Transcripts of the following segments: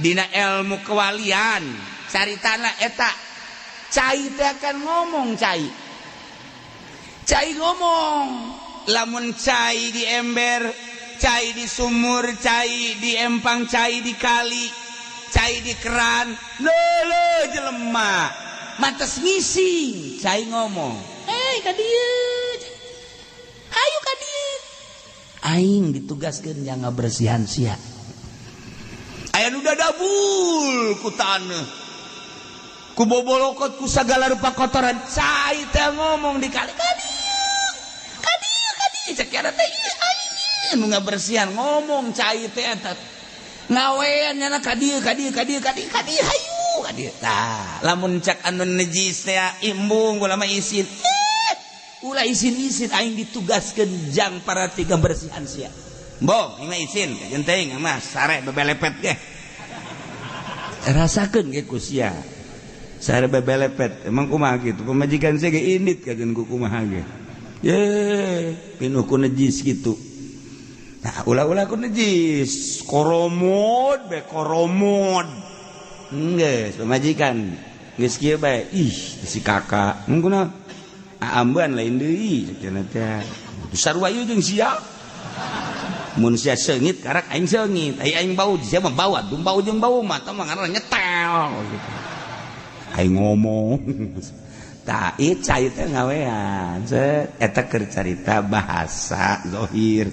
Dina ilmu kewalian caritana eta cai teh akan ngomong, cai cai ngomong. Lamun cai di ember, cai di sumur, cai di empang, cai di kali, cai di keran, lele jelema mantes ngising. Cai ngomong, "Eh, ka dieu, hayu ka dieu, aing ditugaskeun jang ngabersihan sia. Aya nu dadabul ku taneuh, ku bobolokot, ku sagala rupa kotoran." Cai teh ngomong di kali, "Ka dieu, ka dieu, ka dieu." Cek teh, "Ieu aing nu ngabersihan." Ngomong cai teh eta ngawean nyana, "Ka dieu, ka dieu, ka dieu, ka dieu, ka dieu, hayu ka dieu." Tah, lamun cak anu nejis teh, "Embung, kula mah isin." "Eh, ulah isin-isin, aing ditugaskeun jang para tiga bersihan sia. Bong, aing mah isin kajeun teuing mah sare bebelepet ge. Rasakeun ge ku sia sare bebelepet. Emang kumaha kitu pamajikan sia ge indit kajeun ku kumaha ge ye pinuh ku nejis kitu." Nah, ulah-ulah ku nejis, koromod be koromod. Geus pamajikan geus kieu bae, "Ih, si kakak kunaon ambean lain deui?" Cenah teh. Sarua ieu jeung sia. Mun sia seungit, karak aing seungit. Ai aing bau, sia mah bau atuh, bau jeung bau mah tah mah ngaranna nyetel gitu. Aing ngomong. Tah, ieu cai teh ngawean. Set eta keur carita bahasa zohir.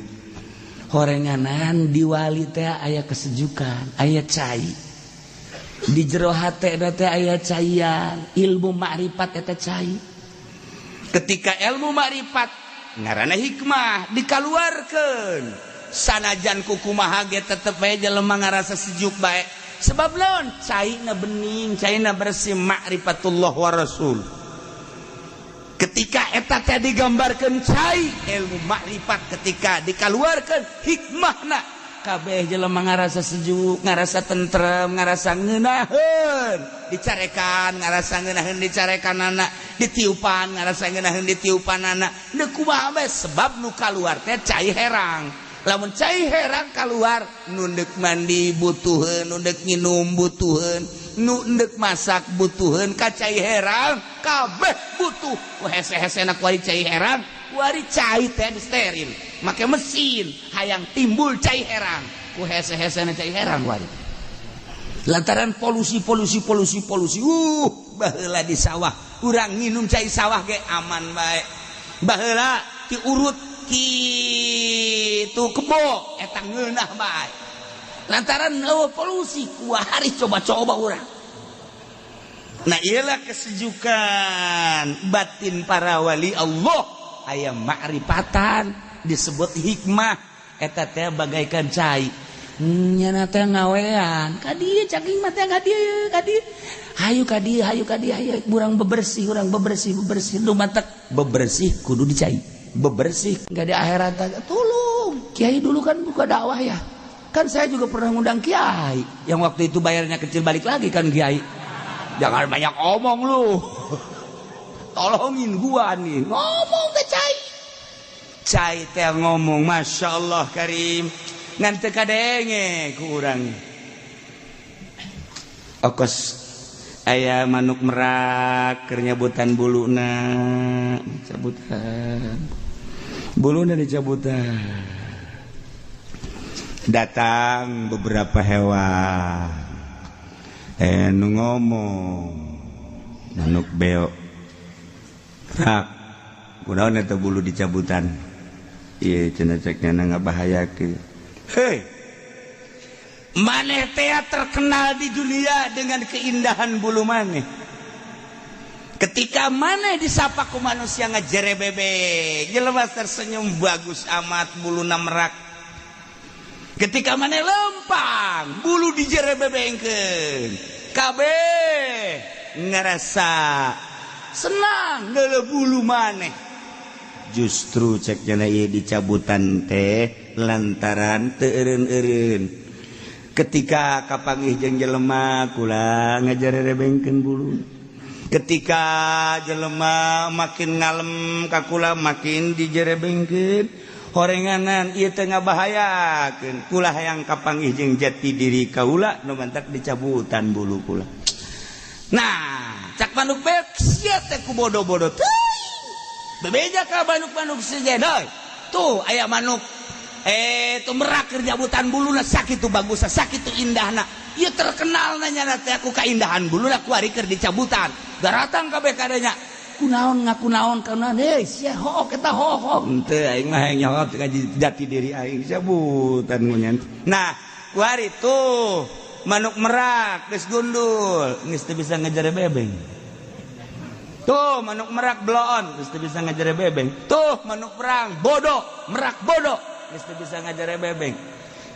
Horenganan di wali teh aya kesejukan, aya cai. Di jero hate teh aya caian, ilmu makrifat eta cai. Ketika ilmu makrifat ngaranna hikmah dikaluarkeun, sanajan kukumaha ge tetep bae jelema ngarasa sejuk bae. Sebab naon? Caina bening, caina bersih, makrifatullah wa rasul. Ketika eta teh digambarkeun cai ilmu makrifat, ketika dikaluarkeun hikmahna, kabeh jelema ngarasa sejuk, ngarasa tentrem, ngarasa ngeunaheun dicarekan, ngarasa ngeunaheun dicarekan anak, ditiupan ngarasa ngeunaheun ditiupan anak. Deuk kumaha bae, sebab nu kaluar teh cai herang. Lamun cai herang keluar, nu ndek mandi butuheun, nu ndek nginum butuheun, nu ndek masak butuheun ka cai herang, kabeh butuh. Hese-hesena kuari cai herang, kuari cai teh steril make mesin, hayang timbul cai herang ku hese-hesena cai herang kuari, lantaran polusi, polusi, polusi, polusi. Baheula di sawah urang nginum cai sawah ge aman bae. Baheula diurut kitu kebo eta ngeunah bae, lantaran eueuh polusi. Kuari coba-coba urang. Nah, iyalah kesejukan batin para wali Allah, aya makrifatan disebut hikmah, eta teh bagaikan cai. Nyana teh ngawean, "Ka dieu, caging mah teh, ka dieu, ka dieu, hayu ka dieu, hayu ka dieu, hayu urang bebersih, urang bebersih, bebersih." Nu matak bebersih kudu dicai bebersih. Nggak di akhirat tolong kiai. Dulu kan buka dakwah ya kan, saya juga pernah ngundang kiai yang waktu itu bayarnya kecil, balik lagi kan. "Kiai, jangan banyak omong lu, tolongin gua nih." Ngomong ke cai, cai teh ngomong, "Masya Allah Karim," ngan teu kadenge ku urang. Okos aya manuk merak keur nyabutan buluna, cabutan buluna, dicabutan. Datang beberapa hewan, eh, nu ngomong manuk beo, "Rak, kunaon eta bulu dicabutan?" "Ieu," cenah, cek nyana, "ngabahayakeun." "Hei, maneh teh terkenal di dunia dengan keindahan bulu maneh. Ketika maneh disapa ku manusia ngajerebebe, jelema tersenyum, bagus amat buluna merak. Ketika maneh lempang, bulu dijerebebengkeun, kabeh ngerasa senang ngeuleuh bulu maneh. Justru," cek nyana, "ieu dicabutan teh lantaran teu eureun-eureun. Ketika kapanggih jeung jelema, kula ngajarebengkeun bulu. Ketika jelema makin ngalem ka kula, makin dijerebengkeun. Horenganan ieu teh ngabahayakeun. Kula hayang kapanggih jeung jati diri kaula nu mantak dicabutan bulu kula. Nah, cak manuk beok sia teh ku bodoh-bodoh teuing. Bebeja ka manuk-manuk sejen deui. Tuh aya manuk tuh merak keur nyabutan buluna, sakitu bagusna, sakitu indahna. Ieu terkenal nanya teh aku kaindahan buluna, kuari keur dicabutan. Daratang kabeh kadenya. Kunaon ngaku naon kunaon, hei sia hook eta hook. Henteu, aing mah hayang nyaho ka jati diri aing cabutan ngunyan. Nah, kuari tuh manuk merak geus gundul, geus teu bisa ngejar bebeng. Tuh manuk merak bloon, geus teu bisa ngejar bebeng. Tuh manuk perang bodoh, merak bodoh, geus teu bisa ngajar bebeng.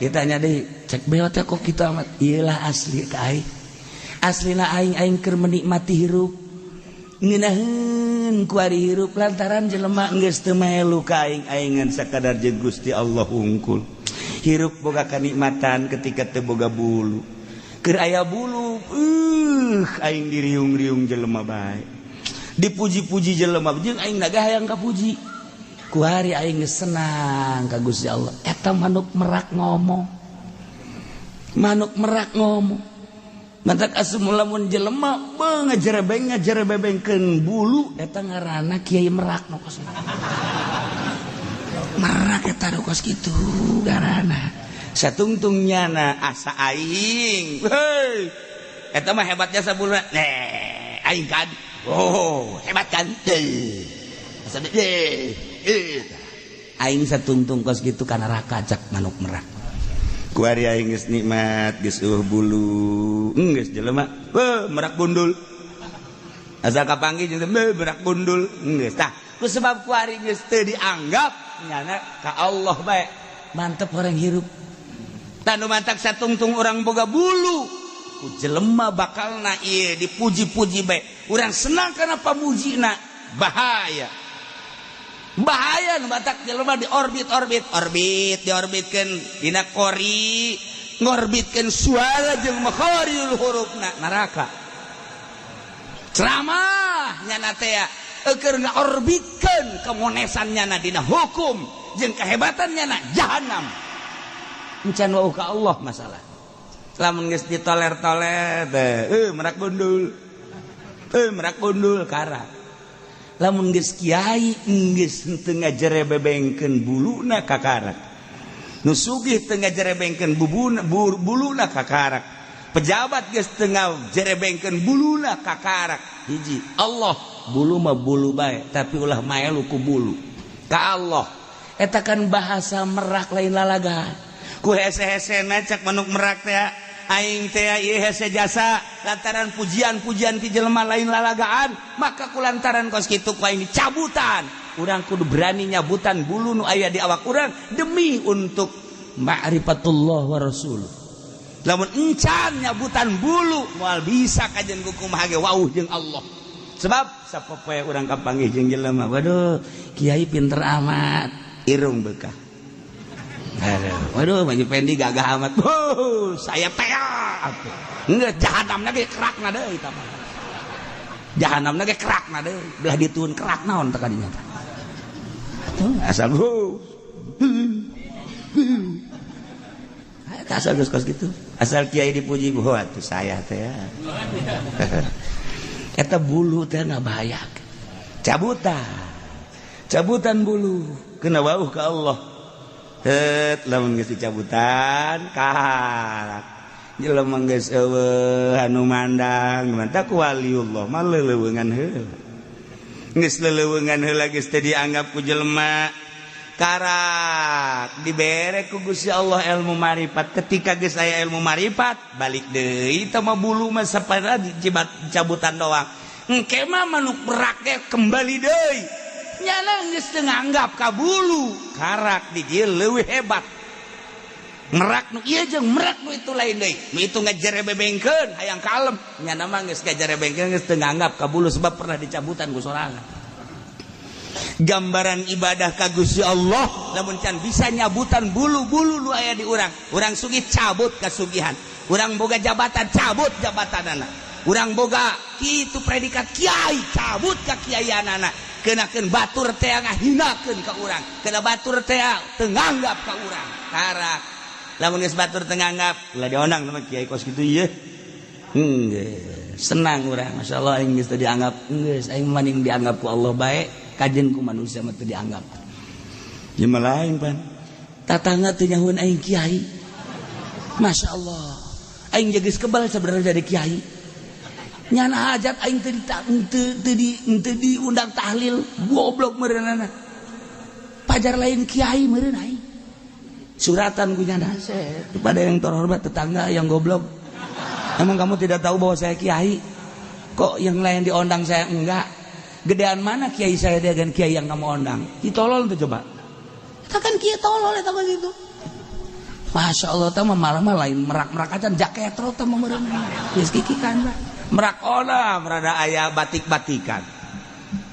Ditanya deui, cek beo teh kok kitu amat. Iyalah, asli ka aing. Aslina aing, aing keur menikmati hirup. Ngeunaheun kuari hirup lantaran jelema geus teu melu ka aing, aing ngan sakadar jeung Gusti Allah hungkul. Hirup boga kanikmatan ketika teu boga bulu. Keur aya bulu, aing diriung-riung jelema bae. Dipuji-puji jelema jeung aing naga hayang kapuji. Kuari aing geus senang ka Gusti Allah. Eta manuk merak ngomong. Manuk merak ngomong. Mantak asup lamun jelema ngajerebeng ngajerebengkeun bulu, eta ngaranna kiai merak nu kos. Merak eta nu kos kitu ngaranna. Satungtung nyana asa aing. Hei. Eta mah hebatnya sabuluna. Nih, aing kan. Oh, hebat kan? Hei. Asa eh eh. Aing satungtung kos kitu ka neraka, cak manuk merak. Kuari aing geus nikmat, geus eueuh bulu. Geus jelema, beuh, merak gundul. Asa kapanggih jeung beuh, merak gundul. Geus tah, ku sebab kuari geus teu dianggap nyana ka Allah bae. Mantep orang hirup. Tah, nu mantak satungtung urang boga bulu ku jelema bakalna ieu dipuji-puji bae. Urang senang kana pamujina, bahaya. Bahaya nu matak jelema di orbit-orbit, orbit diorbitkeun dina kori, ngorbitkeun suara jeung makharijul hurufna neraka. Ceramah nyana teh keur ngaorbitkeun kemonesan nyana dina hukum jeung kehebatan nyana, jahanam. Encan wau ka Allah masalah. Lamun geus ditoler-toler teh, merak gundul. Merak gundul karak. Lamun geus kiai geus henteu ngajerebebengkeun buluna kakarak. Nu sugih teu ngajerebengkeun bubuna buluna kakarak. Pejabat geus teu ngajerebengkeun buluna kakarak. Hiji Allah, bulu mah bulu bae, tapi ulah maelu ku bulu. Ka Allah. Eta kan bahasa merak, lain lalagan. Ku hese-hesena cak manuk merak teh, aing teh ieu hese jasa lantaran pujian-pujian ti jelema, lain lalagaan. Maka ku lantaran kos kitu ku aing dicabutan. Urang kudu berani nyabutan bulu nu aya di awak urang demi untuk ma'rifatullah wa rasul. Lamun encan nyabutan bulu, moal bisa kajen kumaha ge wauh jeung Allah. Sebab sapopoe urang kapanggih jeung jelema, "Waduh, kiai pinter amat, irung bekah." Aduh, waduh, Baju Pendi gagah amat. Oh, saya tea. Enggak, jahanam ge kerakna deui eta mah. Jahanam ge kerakna deui. Belah dituun kerak naon teh kadinya teh. Atuh, asal hu. Asal geus kos kitu. Asal kiai dipuji, "Oh, atuh saya teh." Eta bulu teh ngabahayakeun. Cabutan. Cabutan bulu kena wauh ka Allah. Het, lamun geus dicabutan karak jelema geus eueuh anu mandang, mantak waliullah mah leuleungan heula. Geus leuleungan heula, geus teu dianggap ku jelema, karak dibere ku Gusti Allah ilmu marifat. Ketika geus aya ilmu marifat, balik deui teh mah bulu mah sapara cabutan doang. Engke mah manuk merak ge kembali deui, nyana geus teu nganggap ka bulu. Karak di dieu leuwih hebat merak nu ieu jeung merak nu itu lain deui. Nu itu ngajerebebengkeun hayang kalem, nyana mah geus ngajerebengkeun, geus teu nganggap ka bulu sebab pernah dicabutan ku sorangan. Gambaran ibadah ka Gusti Allah, lamun can bisa nyabutan bulu-bulu nu aya di urang. Urang sugih, cabut kasugihan. Urang boga jabatan, cabut jabatanana. Urang boga kitu predikat kiai, cabut ka kiaianana. Kenakeun batur teh ngahinakeun ka urang, kena batur teh teu nganggap ka urang. Karak lamun geus batur teu nganggap, ulah diondang sama kiai kos kitu ieu. Senang urang, masyaallah aing geus teu dianggap, geus aing maning dianggap ku Allah bae, kajen ku manusia mah teu dianggap. Ieu mah lain pan. Tatangga teu nyahueun aing kiai. Masyaallah. Aing geus kebal sebenarnya jadi kiai. Nyana hajat aing teu diundang tahlil, goblok meureunana. Pajar lain kiai meureun aing. Suratan ku nyana kepada yang terhormat tetangga yang goblok. Emang kamu tidak tahu bahwa saya kiai? Kok yang lain diondang saya enggak? Gedean mana kiai saya dengan kiai yang kamu ondang? Ki tolol tuh coba. Kita kan kiai tolol eta mah gitu. Masya Allah tah mah malah mah lain merak-merak acan jaketro tah mah meureun. Geus kikikan lah. Merak ona merada aya batik-batikan.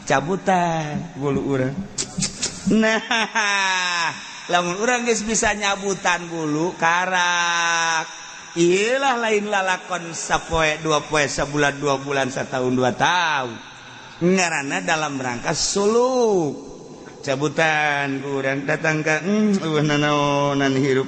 Cabutan bulu urang. Nah, lamun urang geus bisa nyabutan bulu karak. Iyalah lain lalakon sapoe dua poe sebulan 2 bulan setahun 2 tahun. Ngaranna dalam rangka suluk. Cabutan kurang datang ka eueuh nanaonan hirup.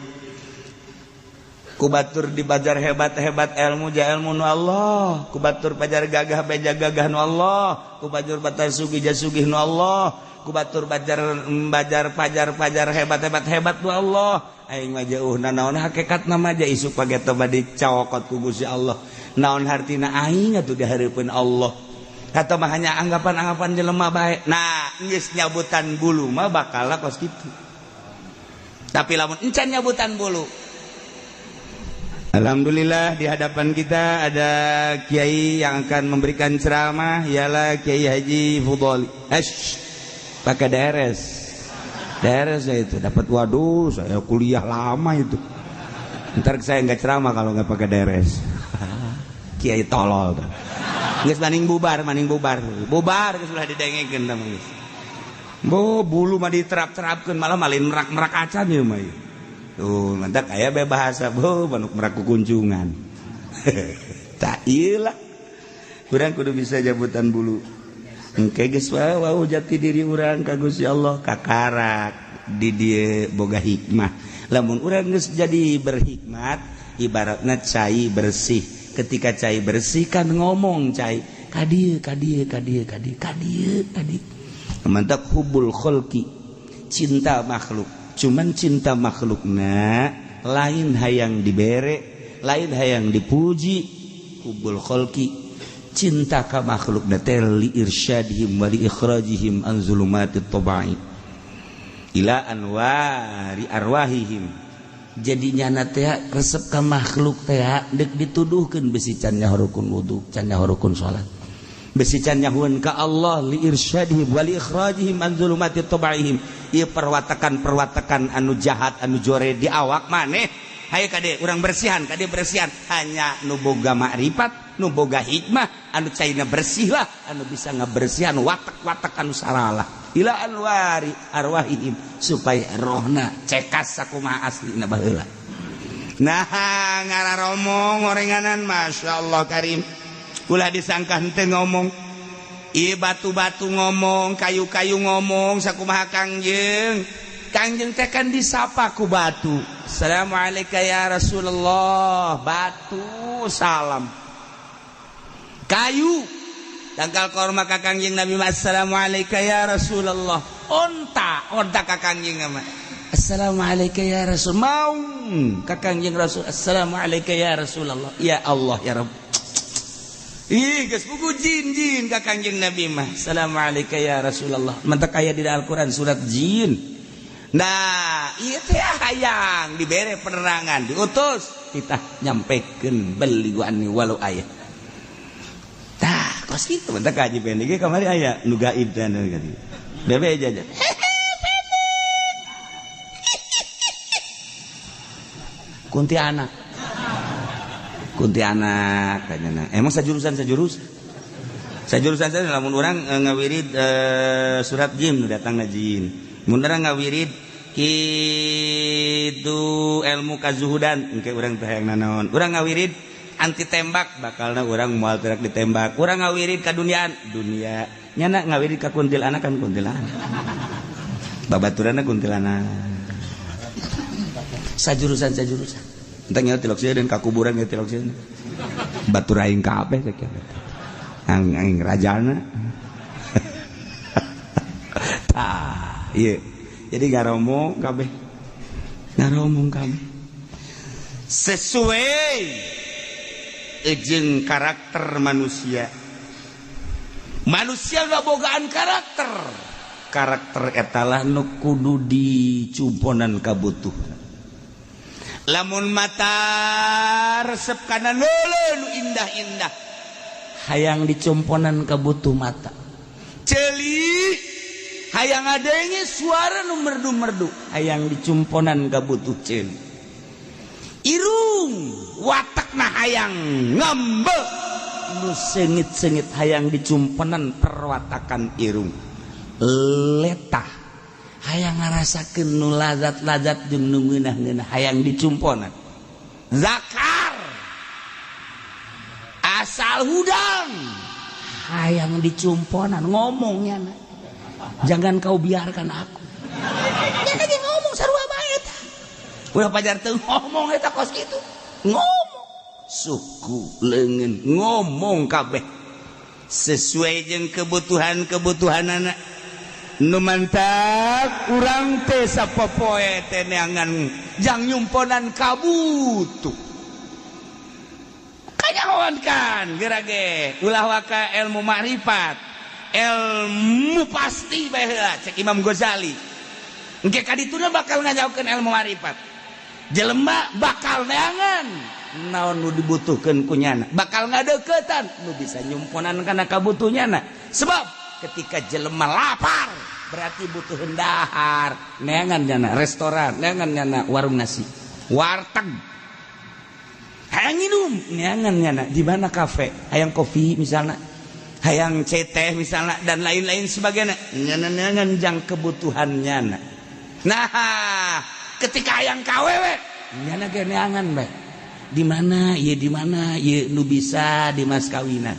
Ku batur di bajar hebat-hebat ilmu ja ilmu nu Allah, ku batur pajar gagah beja gagah nu Allah, ku batur batar sugih ja sugih nu Allah, ku batur bajar bajar pajar pajar hebat-hebat hebat nu Allah. Aing mah jauh nanaon hakikatna mah ja isuk pageto bade cawokot ku Gusti Allah. Naon hartina aing atuh di hareupeun Allah. Atau mah hanya anggapan-anggapan jelema bae. Nah, geus nyabutan bulu mah bakal kos kitu. Tapi lamun encan nyabutan bulu. Alhamdulillah di hadapan kita ada kiai yang akan memberikan ceramah, ialah Kiai Haji Fudholi. Pakai DRS. DRS ya itu dapat, waduh saya kuliah lama itu. Ntar saya nggak ceramah kalau nggak pakai DRS. Kiai tolol tuh. Geus maning bubar, maning bubar. Bubar geus ulah didengekeun tah geus. Bo bulu mah diterap-terapkeun malah malin merak-merak acan ieu mah. Tuh, mantak aya be bahasa bo manuk merak kukunjungan. Tak ieu lah. Urang kudu bisa jabutan bulu. Engke geus wau jati diri urang ka Gusti Allah kakarak di dieu boga hikmah. Lamun urang geus jadi berhikmat, ibaratna cai bersih. Ketika cai bersih kan ngomong cai ka dieu ka dieu ka dieu ka dieu ka dieu ka dieu. Mantak hubul kholqi, cinta makhluk. Cuman cinta makhlukna lain hayang dibere, lain hayang dipuji. Hubul kholqi, cinta ka makhlukna teh li irsyadihim wa li ikhrajihim an zulumatit tabai ila anwari arwahihim. Jadi nyana teh resep ka makhluk teh deuk dituduhkeun besi can nyahorukun wudu, can nyahorukun salat, besi can nyahueun ka Allah li irsyadihim wa li ikhrajihim an zulumatit tabaihim. Ieu perwatakan-perwatakan anu jahat anu jore di awak maneh. Hayu kade urang bersihan, kade bersihan. Hanya nu boga makrifat, nu boga hikmah, anu caina bersih lah, anu bisa ngabersihan watak-watak anu saralah. Ila anwari arwahihim, supaya rohna cekas sakumaha aslina baheula. Nah, ngararomong orenganan masyaallah karim. Ulah disangka henteu ngomong. Ieu batu-batu ngomong, kayu-kayu ngomong sakumaha Kangjeng. Kangjeng teh kan disapa ku batu. Assalamualaikum ya Rasulullah. Batu salam. Kayu tangkal korma ka Kangjeng Nabi, assalamualaikum ya Rasulullah. Onta, onta ka Kangjeng mah. Assalamualaikum ya Rasul. Maung ka Kangjeng Rasul. Assalamualaikum ya Rasulullah. Ya Allah ya Rabb. Ih, geus buku jin-jin ka Kangjeng Nabi mah. Assalamualaikum ya Rasulullah. Mantak aya di Al-Qur'an surat jin. Nah, ieu teh hayang dibere penerangan, diutus kita nyampekeun beli anni walau aya. Tah, kos kitu mantak kaji pendek ge kamari aya nu gaib teh anu kitu. Bebe aja. Kuntianak. Kuntianak kanyana. Emang sajurusan sajurusan lamun urang ngawirid surat jin datang jin. Mun urang ngawirid kitu ilmu kazuhudan engke urang teh hayang nanaon. Urang ngawirid Anti tembak, bakalna urang moal terak ditembak. Urang ngawirid ka duniaan, dunia nyana ngawirid ka kuntilanak kan kuntilanak, babaturanna kuntilanak. Sajurusan sajurusan entah nyawa tilok dan ka kuburan ge tilok sieun batur aing kabeh cek aing, aing rajana. Tah, ieu jadi ngaromong kabeh, ngaromong kabeh sesuai jeung karakter manusia. Manusia ngabogaan karakter. Karakter etalah nu kudu dicumponan kabutuh. Lamun mata resep kana nu indah-indah, hayang dicumponan kabutuh mata. Ceuli hayang adanya suara nu merdu-merdu, hayang dicumponan kabutuh ceuli. Irung watakna hayang ngambe nu sengit-sengit, hayang dicumponan perwatakan irung. Letah hayang ngarasakeun nu lazat-lazat jeung nu ngeunah-ngeunah, hayang dicumponan. Zakar asal hudang hayang dicumponan. Ngomongnya, "Jangan kau biarkan aku." Dia lagi ngomong sarua bae eta. Ulah pajar teu ngomong eta kos kitu. Ngomong suku leungeun, ngomong kabeh sesuai jeung kebutuhan-kebutuhan anak. Nu mantak urang teh sapopoe teh neangan jang nyumponan kabutuh. Kanyahoan kan geura ge ulah waka ilmu makrifat, ilmu pasti bae heula. Cek Imam Ghazali, engke kadituna bakal ngajaukeun ilmu makrifat. Jelema bakal neangan naon nu dibutuhkeun ku nyana, bakal ngadeukeutan nu bisa nyumponan kana kabutuhnyana. Sebab ketika jelema lapar berarti butuh dahar, neangan nyana restoran, neangan nyana warung nasi, warteg. Hayang minum, neangan nyana di mana kafe, hayang kopi misalnya, hayang teh misalnya, dan lain-lain sebagainya. Nyana neangan jang kebutuhan nyana. Nah, ketika hayang kawewe, nyana ge neangan bae di mana ieu, di mana ieu nu bisa di mas kawinan.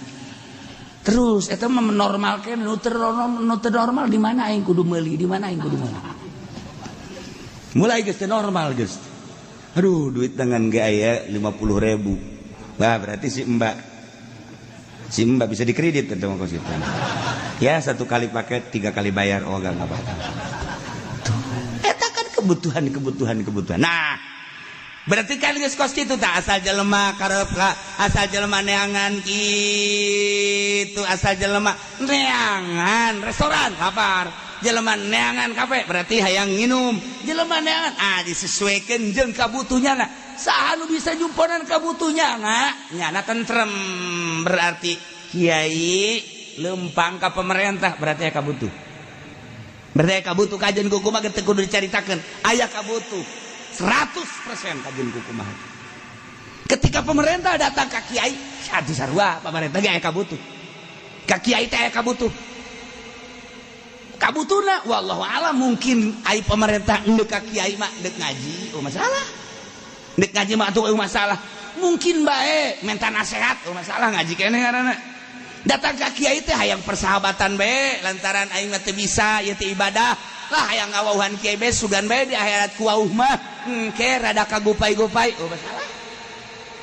Terus eta mah menormalkeun nu teu nu teu normal, di mana aing kudu meuli, di mana aing kudu meuli. Mulai geus teu normal geus. Aduh, duit dengan ge aya 50.000. Wah, berarti si mbak bisa dikredit eta mah kos kitu. Ya, satu kali pakai tiga kali bayar. Oh, enggak apa-apa. Tuh, eta kan kebutuhan, kebutuhan, kebutuhan. Nah, berarti kan geus kos kitu tah, asal jelema karep ka, asal jelema neangan kitu, asal jelema neangan restoran lapar, jelema neangan kafe berarti hayang nginum, jelema neangan ah disesuaikan jeung kabutuhnya. Nah, saha nu bisa nyumponan kabutuhnya nyana tentrem, berarti kiai lempang ka pemerintah berarti aya kabutuh, berarti aya kabutuh. Kajian kuku mah teu kudu dicaritakeun, aya kabutuh 100% kajian kuku mah. Ketika pemerintah datang ke kiai, aduh, sarua pemerintah ge aya kabutuh ka kiai teh, aya kabutuh. Kabutuhna wallahu alam, mungkin ai pemerintah endek ka kiai mah dek ngaji, oh masalah dek ngaji mah atuh, oh masalah mungkin bae minta nasihat, oh masalah ngaji keneh ngaranna. Datang ka kiai teh hayang persahabatan bae, lantaran aing mah teu bisa ieu teh ibadah lah, hayang ngawauhan kiai bae, sugan bae di akhirat ku wauh mah engke rada kagupai-gupai, oh masalah.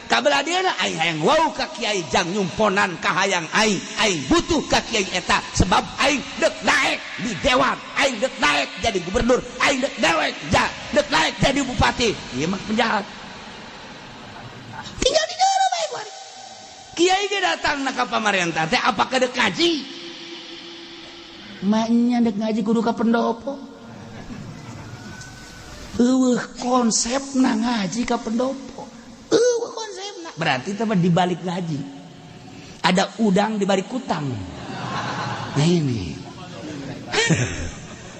Kabelah dia aing hayang wau ka kiai jang nyumponan ka hayang aing. Aing butuh ka kiai eta sebab aing dek naik di dewan, aing dek naik jadi gubernur, aing dek naik ja dek naik jadi bupati. Ieu mah penjahat tinggal di dalam bae kuari. Kiai ge datang na ka pamarentah teh apakah dek ngaji? Maknya dek ngaji kudu ka pendopo. Eueuh konsepna ngaji ka pendopo. Eueuh konsepna. Berarti teh di balik ngaji ada udang di balik kutang. Nah, ini.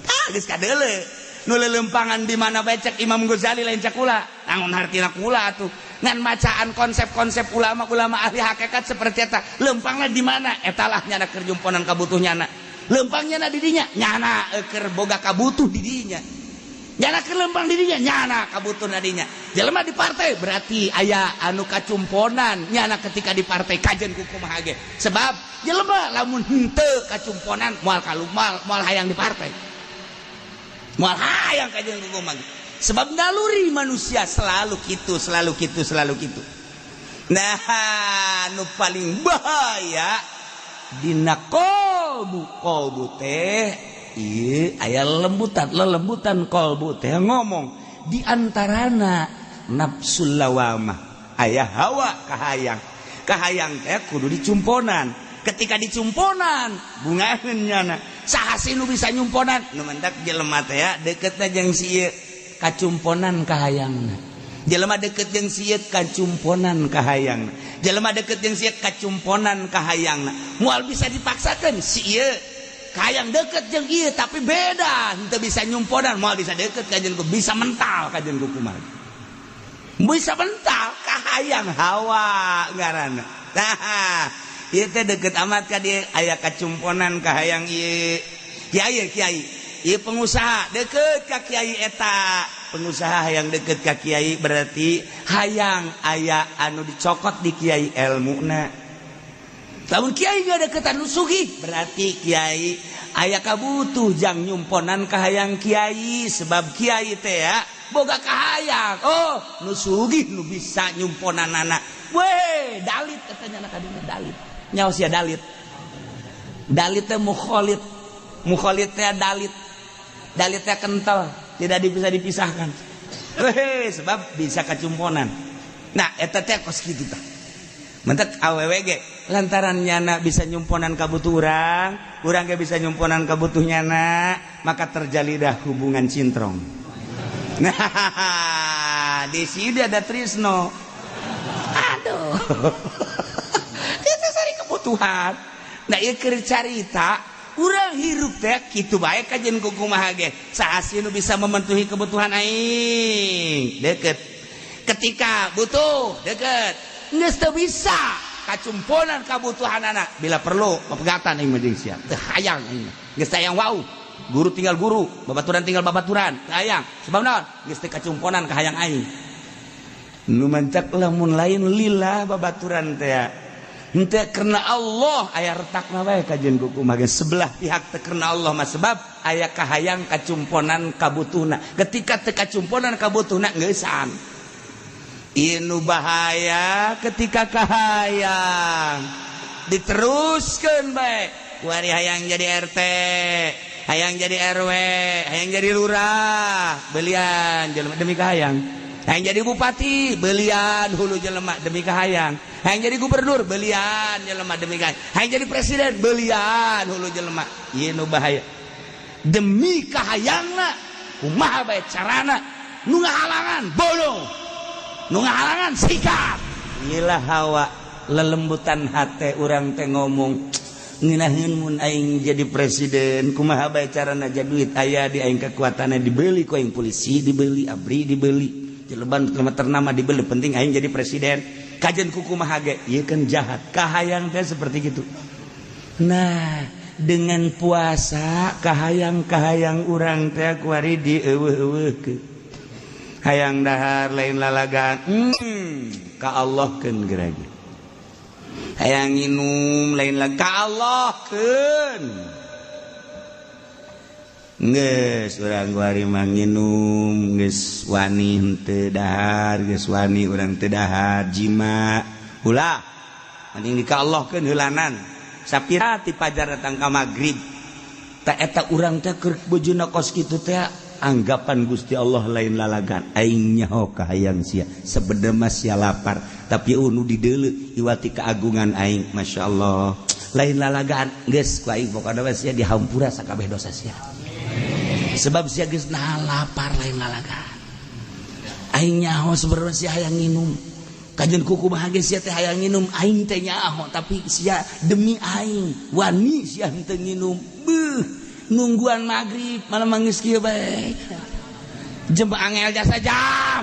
Ah, geus kadeule. Nu lelempangan di mana bae cek Imam Ghazali, lain cek kula. Naon hartina kula atuh? Ngan macaan konsep-konsep ulama-ulama ahli hakikat seperti eta. Lempangna di mana? Eta lah nyana keur jumponan kabutuh nyana. Lempangnya na di dinya, nyana keur boga kabutuh di dinya. Nyana keur lempang di dinya, nyana kabutuhna dinya. Jelema di partai berarti aya anu kacumponan nyana ketika di partai, kajen ku kumaha ge. Sebab jelema lamun henteu kacumponan moal kalumal, moal hayang di partai. Moal hayang, kajen ku kumaha. Sebab naluri manusia selalu gitu, selalu gitu, selalu gitu. Nah, nu paling bahaya dina kolbu, kolbu teh iya aya lembutan, lelembutan kolbu teh ngomong di antarana nafsul lawamah, aya hawa kahayang. Kahayang teh kudu dicumponan. Ketika dicumponan, bungaheun nyana. Saha sih nu bisa nyumponan? Nu mendak jelema teh ya deketna jeung si ieu, kacumponan kahayangna. Jelema deket jeung si ieu, kacumponan kahayangna. Jelema deket jeung si ieu, kacumponan kahayangna. Moal bisa dipaksakeun. Si ieu hayang deket jeung ieu, tapi beda, henteu bisa nyumponan, moal bisa deket. Kajen ku bisa mental, kajen ku kumaha bisa mental kahayang, hawa ngaranna. Nah, ieu teh deket amat ka dieu, aya kacumponan kahayang ieu. Kiai, kiai ieu pengusaha deket ka kiai eta, pengusaha hayang deket ka kiai berarti hayang aya anu dicokot di kiai, elmuna. Lamun kiai gak deketan nu sugih, berarti kiai aya kabutuh jang nyumponan kahayang kiai, sebab kiai teh ya boga kahayang. Oh, nu sugih nu bisa nyumponan anak. Weh, dalit katanya anak kadina dalit. Nyawa sia dalit. Dalit teh mukholid. Mukholid teh dalit. Dalit teh kental, tidak bisa dipisahkan. Weh, sebab bisa kacumponan. Nah, eta teh kos kitu tah. Mentek awewe ge lantaran nyana bisa nyumponan kabutuh urang, urang ge bisa nyumponan kabutuh nyana, maka terjalidah hubungan cintrong. Nah, di sini ada Trisno. Aduh. Itu sari kebutuhan. Nah, ieu keur carita urang hirup teh kitu bae, kajen ku kumaha ge. Saha sih nu bisa memenuhi kebutuhan aing? Deket. Ketika butuh, deket. Geus teu bisa kacumponan kabutuhan anak, bila perlu pepegatan aing mah jeung sia. Teu hayang aing. Geus hayang wau. Guru tinggal guru, babaturan tinggal babaturan, teu hayang. Sebab naon? Geus teu kacumponan ka hayang aing. Nu mancak lamun lain lillah babaturan teh henteu karena Allah, aya retakna bae, kajen ku kumaha sebelah pihak teu karena Allah mah, sebab aya kahayang kacumponan kabutuhna. Ketika teu kacumponan kabutuhna, geusan. Inu bahaya ketika kahayang diteruskan bae. Kuari hayang jadi RT, hayang jadi RW, hayang jadi lurah, belian jelema demi kahayang. Hayang jadi bupati, belian hulu jelema demi kahayang. Hayang jadi gubernur, belian jelema demi kahayang. Hayang jadi presiden, belian hulu jelema. Ieu nu bahaya, demi kahayangna kumaha bae carana, nu ngahalangan bodoh, nu ngahalangan sikat. Inilah hawa, lelembutan hate urang teh ngomong ngeunaheun mun aing jadi presiden, kumaha bae carana aja duit aya di aing, kekuatannya dibeli ku aing, polisi dibeli, ABRI dibeli, jeleban ternama dibeli, penting aing jadi presiden, kajen ku kumaha ge. Ieu kan jahat kahayang teh seperti gitu. Nah, dengan puasa kahayang-kahayang urang teh kuari dieuweuh-euweuhkeun. Hayang dahar lain lalagan, ka Allah keun gerage. Hayang nginum lain lagi, ka Allah keun. Geus urang kuari mah nginum geus wani henteu dahar, geus wani urang teu dahar, jima ulah, mending di ka Allah keun heulanan. Sapira ti pajar datang ka magrib ta eta urang teh keur bojona kos kitu teh, anggapan Gusti Allah lain lalagan. Aing nyaho kahayang sia, sebenarnya mah sia lapar, tapi unu dideuleu iwati keagungan aing, Masya Allah, lain lalagan. Geus ku aing pokona mah sia dihampura sakabeh dosa sia, sebab sia geus nahan lapar lain lalagan. Aing nyaho sebenarnya sia hayang nginum, kajen kuku bahagia sia teh hayang nginum, aing teh nyaho, tapi sia demi aing wani sia henteu nginum. Beuh, nungguan maghrib malah mangis kieu bae, jam angel jasa jam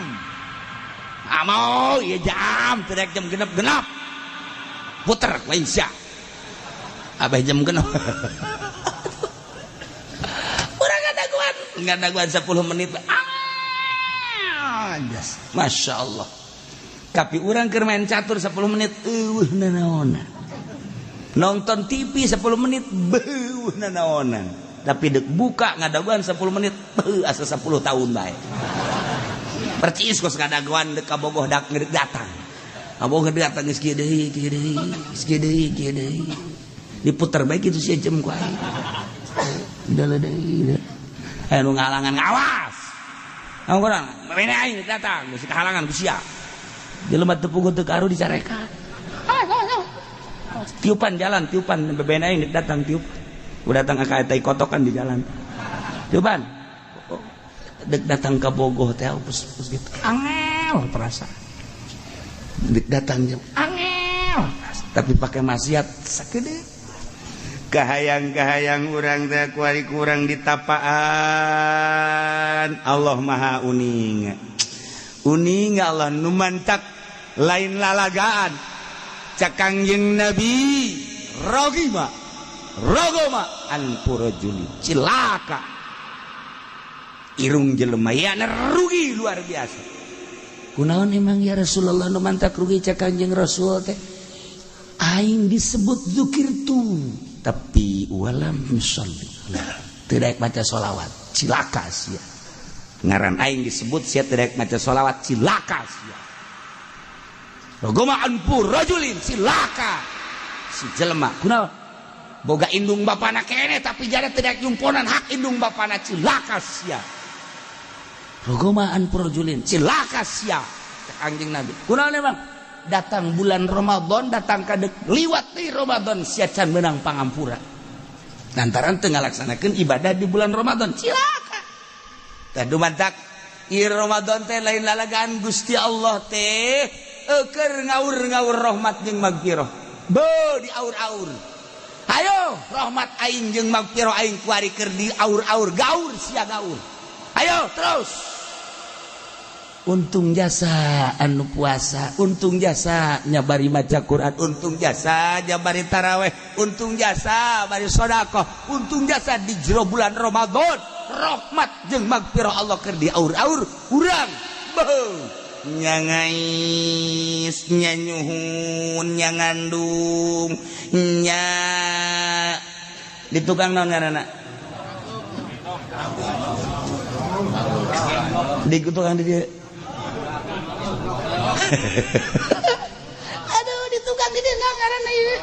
amau ieu jam teu jam genep-genep puter lain sia abah jam genep. Urang ngadaguan, ngadaguan 10 menit. Ah. jas. Masya Allah. Tapi urang keur main catur 10 menit eueuh nanaonan. Nonton TV 10 menit beuh nanaonan. Tapi dek buka ngadaguan 10 menit beuh asa 10 tahun bae. Percis kos ngadaguan dek ka Bogoh dak ngedek datang. Kabogoh datang geus kieu deui kieu deui geus kieu deui kieu deui. Diputer bae kitu sia jem ku aing. Udah deui. Aya nu ngahalangan ngawas. Naon kurang? Bene aing datang geus kahalangan ku sia. Jelema teu puguh teu karu dicarekan. Tiupan jalan, tiupan bebena aing datang tiup. Udah datang ka tai kotokan di jalan. Tiupan. Dek datang ka Bogoh teh pus gitu. Angel perasaan. Dek datang jeung angel. Tapi pakai maksiat sakedeuk. Kahayang-kahayang urang teh kuari kurang ditapaan. Allah Maha uning. Uning Allah nu mantak lain lalagaan. Cak Kangjeng Nabi rogima rogoma anpurajuli cilaka irung jelema ya rugi luar biasa. Kunaon emang ya Rasulullah nu mantak rugi cak Kangjeng Rasul teh aing disebut zikir tu tapi walam sholli teu daek maca sholawat cilaka sia. Ngaran aing disebut sia teu daek maca sholawat cilaka sia. Rogoma anpur rajulin cilaka si jelema kunaon boga indung bapana kene tapi jare teu daek nyumponan hak indung bapana cilaka sia. Rogoma anpur rajulin cilaka sia cak Kangjeng Nabi. Kunaon emang datang bulan Ramadan datang ka dek liwat di Ramadan sia can meunang pangampura lantaran teu ngalaksanakeun ibadah di bulan Ramadan cilaka. Tah dumantak ieu Ramadan teh lain lalagaan Gusti Allah teh eukeur ngaur-ngaur rahmat jeung magfirah. Beuh diaur-aur. Hayo rahmat aing jeung magfirah aing kuari keur diaur-aur gaur sia gaur. Ayo terus. Untung jasa anu puasa, untung jasa nyabari maca Quran, untung jasa nyabari taraweh, untung jasa bari sedekah, untung jasa di jero bulan Ramadan rahmat jeung magfirah Allah keur diaur-aur urang. Beuh nyangais nyanyuhun nyangandung nya di tukang naon ngaranna di tukang di dieu. Aduh di tukang di dieu naon ngaranna ieu.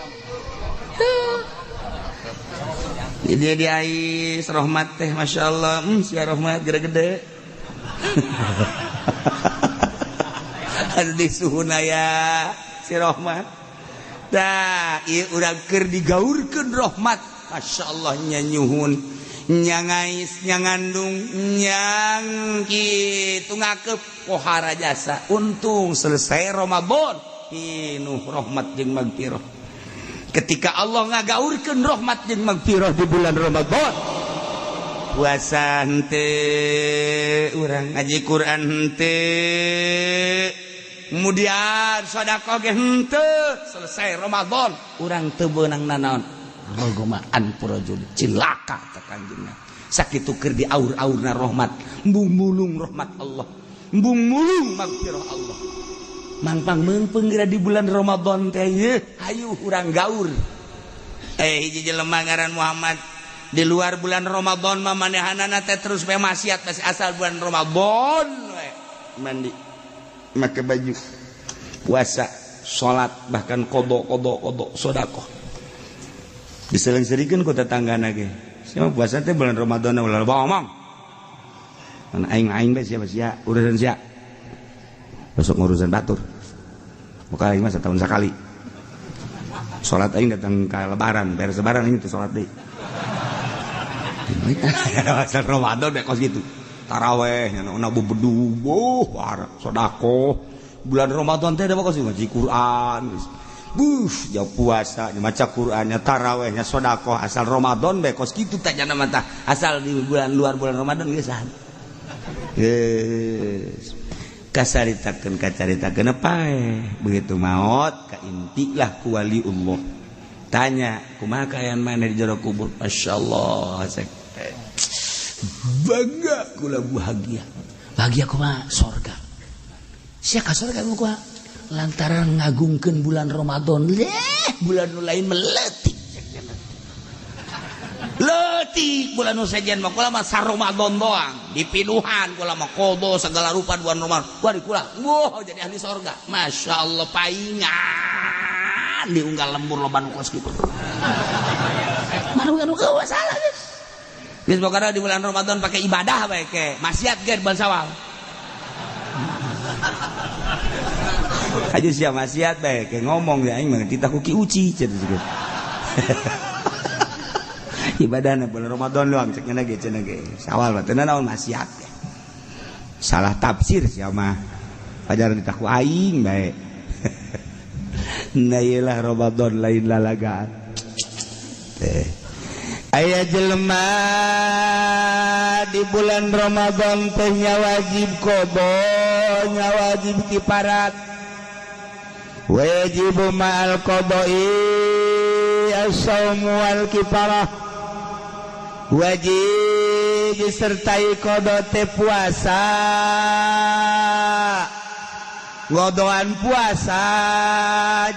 Di dieu diais rahmat teh masyaallah sia rahmat gede-gede. Di suhuna ya si rahmat. Tah ieu urang keur digaurkeun rahmat masyaallah nyanyuhun nyangais nyangandung nyang kitu ngakeup pohara jasa untung selesai Ramadan pinuh rahmat jeung magfirah. Ketika Allah ngagaurkeun rahmat jeung magfirah di bulan Ramadan puasa henteu urang ngaji Quran henteu kemudian sedekah ge henteu selesai Ramadan urang teu beunang nanaon rogoma anpurajul cilaka teh Kangjeng. Sakitu keur diaur-aurna rahmat embung mulung rahmat Allah embung mulung magfirah Allah mangpang meungpeung geura di bulan Ramadan teh yeuh hayu urang gaur. Hiji jelema ngaran Muhammad di luar bulan Ramadan mah manehanana teh terus bae maksiat masih asal bulan Ramadan we mandi make baju puasa salat bahkan qada qada qada sedekah diseling-selingkeun ku tetanggana ge sia puasa teh bulan Ramadan ulah ngomong aing-aing bae sia sia urusan sia besok ngurusan batur muka aing mah setahun sekali salat aing datang ka lebaran beres lebaran aing teh salat deui. Asal Ramadan bae kos kitu taraweh nya na bebedu boh sedekah bulan Ramadan teh da kos ngaji Quran buh jauh puasa maca Qurannya tarawehnya sedekah asal Ramadan bae kos kitu teh nya mah tah asal di bulan luar bulan Ramadan geus geus kasaritakeun kacaritakeun pae begitu maot kaintilah ku waliullah tanya kumaha kaayaan maneh di jero kubur masyaallah bangga kula bahagia bahagia kumaha sorga. Sia ka surga ku lantaran ngagungkeun bulan Ramadan. Leh, bulan nu lain meletik. Leutik bulan nu sejen mah kula mah Ramadan doang dipinuhan kula mah qada segala rupa bulan Ramadan. Wah kula, wah jadi ahli surga. Masya Allah paingan diunggal lembur loba nu kos kitu. Maru anu eueuh salah geus. Geus pokona di bulan Ramadan pakai ibadah bae ke maksiat ge bulan Syawal. Aja sia maksiat bae ke ngomong ya aing mah kita ku Ki Uci cenah gitu. Ibadahna bulan Ramadan doang cek nya ge cenah ge. Syawal mah teu naon maksiat. Salah tafsir sia mah. Pajaran ditaku aing bae. Nah iyalah Ramadan lain lalagaan. Teh. Aya jelema di bulan Ramadan teh nya wajib qada, nya wajib kiparat. Wajib ma'al qada'i as-saumu wal kiparah. Wajib disertai qada teh puasa. Ngodoan puasa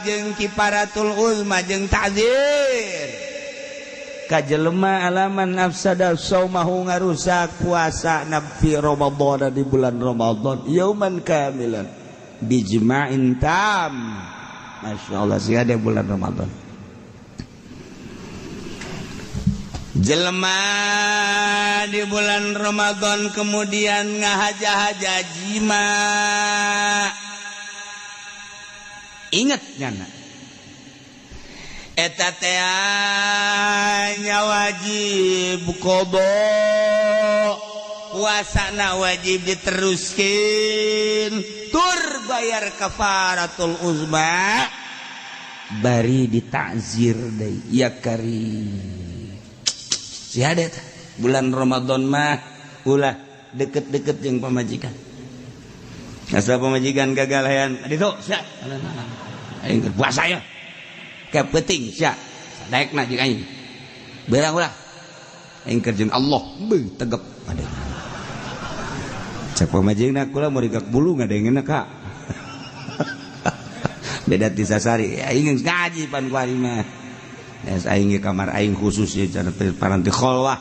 jeung kiparatul uzma jeung ta'zir. Ka jelema alaman afsada saumahu ngarusak puasa nabi Ramadan di bulan Ramadan yauman kamilan bijma'in tam. Masya Allah sih ada bulan Ramadan. Jelema di bulan Ramadan kemudian ngahaja-haja jima. Ingat nyana eta teh nya wajib qada, puasana wajib diteruskeun tur bayar kafaratul uzma bari ditakzir deui ya kari. Si ada bulan Ramadan mah ulah deket-deket jeung pamajikan. Asal pamajikan gagal hayan ditu sia aing keur puasa ya. Ka peuting sia daekna jeung aing. Beurang ulah aing keur jeung Allah beuh tegep ada. Cek pamajikna kula mau rigak bulu ngadengeuna ka. Beda ti sasari aing geus ngaji pan ku ari mah. Yes, aing ge kamar aing khusus ya cara paranti kholwah.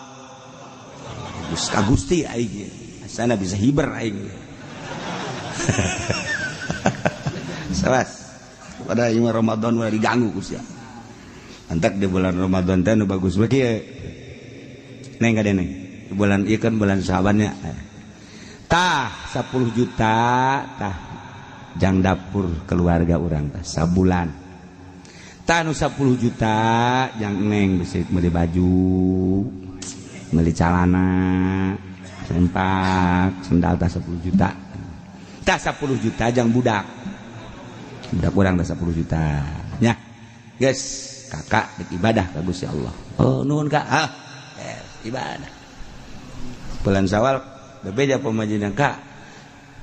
Gus ka Gusti aing ge. Asana bisa hiber aing. Sawas. Pada ieu Ramadan ulah diganggu ku sia. Antak di bulan Ramadan teh nu bagus mah kieu. Neng ka deneng. Bulan ieu kan bulan Syaban nya. Tah 10 juta tah jang dapur keluarga urang tah sabulan. Tanu 10 juta yang neng bisa beli baju, beli celana, sempak, sendal tah 10 juta. Tah 10 juta jang budak. Budak urang tah 10 juta. Nya. Guys, kakak dek ibadah ka Gusti Allah. Oh, nuhun Kak. Ah, ibadah. Bulan Syawal bebeja pamajikan Kak.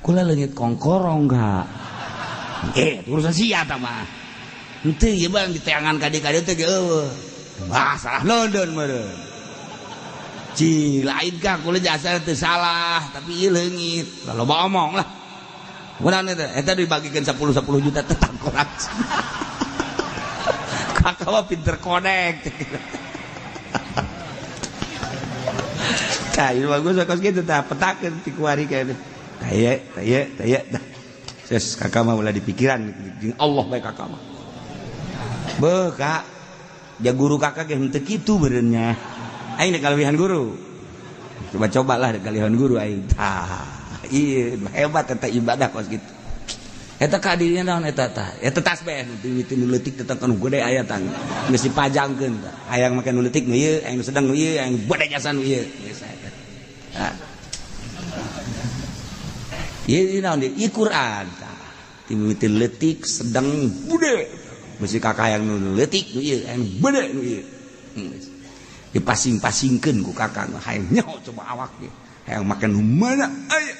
Kula leungit kongkorong Kak. Urusan sia tah mah. Henteu ieu bang diteangan ka dieu teh ge eueuh. Wah, salah london meureun. Ci, lain ka kula jasa teu salah, tapi ieu leungit. Loba omong lah. Kunaon eta? Eta dibagikeun 10 10 juta tetap kurang. Kakak mah pinter konek. Tah, ieu bagus kos kitu tah petakeun ti kuari ka itu. Taye, taye, taye. Ses kakak mah ulah dipikiran jeung Allah bae kakak mah. Beuh kak, ja guru kakak ge henteu kitu beureunnya. Aing dek kalebihan guru. Coba-cobalah dek kalebihan guru aing. Tah, ieu hebat eta ibadah kos kitu. Eta ka dirinya naon eta tah? Eta tasbih nu mimiti nu leutik tetep nu gede aya tah. Geus dipajangkeun tah. Hayang make nu leutik nu ieu, hayang nu sedang nu ieu, hayang gede jasa nu ieu. Geus eta. Tah. Ieu naon ieu? Ieu Quran tah. Ti mimiti leutik sedang gede. Mesti kakak yang nu leutik nu ieu, yang gede nu ieu. Dipasing-pasingkeun ku kakak hayang nyaho coba awak ge. Hayang make nu mana aya.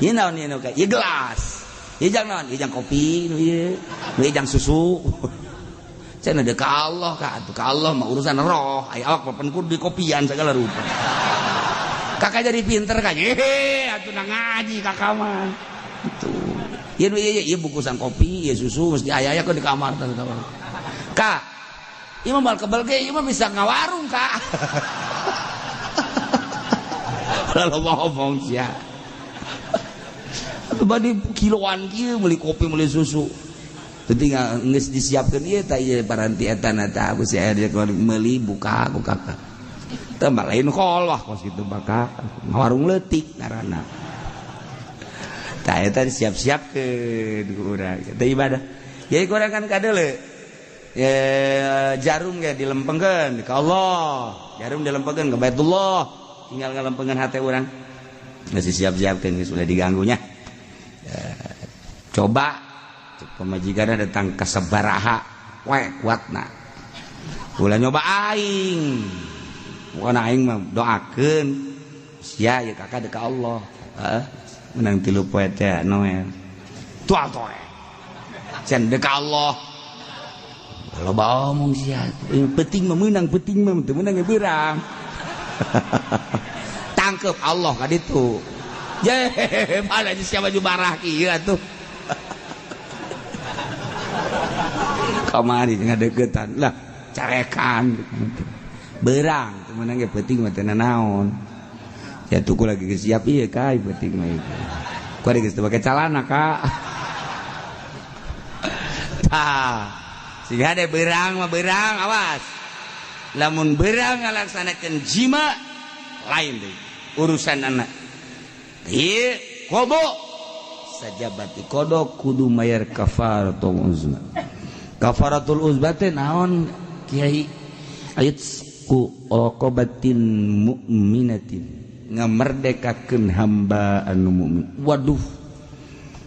Ieu naon ieu nu ka? Ieu gelas. Ieu jang naon? Ieu jang kopi nu ieu. Nu ieu jang susu. Cenah deuk ka Allah ka atuh ka Allah mah urusan roh. Aya awak papan kudu dikopian segala rupa. Kakak jadi pinter kan? Hehe, atuh ngaji kakak mah. Gitu. Ieu ieu ieu bungkusan kopi, ieu susu mesti aya-aya ke di kamar tah. Kak, ieu mah bal kebel ge ieu mah bisa ngawarung, Kak. Lalu ngomong sia. Atuh badi kiloan kieu meuli kopi meuli susu. Penting geus disiapkeun ieu tah ieu paranti eta na tah geus aya meuli buka ku kakak. Teu lain kolwah kos kitu bakal ngawarung leutik ngaranna. Tah eta disiap-siapkeun ku urang. Eta ibadah. Jadi ku urang kan kadeule. Ya, jarum ge dilempengkeun ka Allah. Jarum dilempengkeun ka Baitullah. Tinggal ngalempengkeun hate urang. Geus disiap-siapkeun geus ulah diganggunya. Ya, coba pemajikan datang ke sabaraha we kuatna. Ulah nyoba aing. Bukan aing mah doakeun sia ya kakak deka Allah. Heeh. Menang 3 poe teh Noel. Tual toe. Can deka Allah. Loba omong sia. Penting mah meunang, penting mah teu meunang ge beurang. Tangkep Allah ka ditu. Ye, mana sia baju barah kieu atuh. Kamari ngadeukeutan lah carekan berang teu meunang ge penting mah teu naon. Ya tuku lagi geus siap ieu ka penting mah ieu. Ku ari geus teu pake calana ka. Tah, siga de berang mah berang awas. Lamun berang ngalaksanakeun jima lain deui urusan anak. Ieu kobo sajabat kodok kudu mayar kafaratul uzma. Kafaratul uzma teh naon kiai? Ayat ku raqabatin mu'minatin, ngamerdekakeun hamba anu mukmin. Waduh,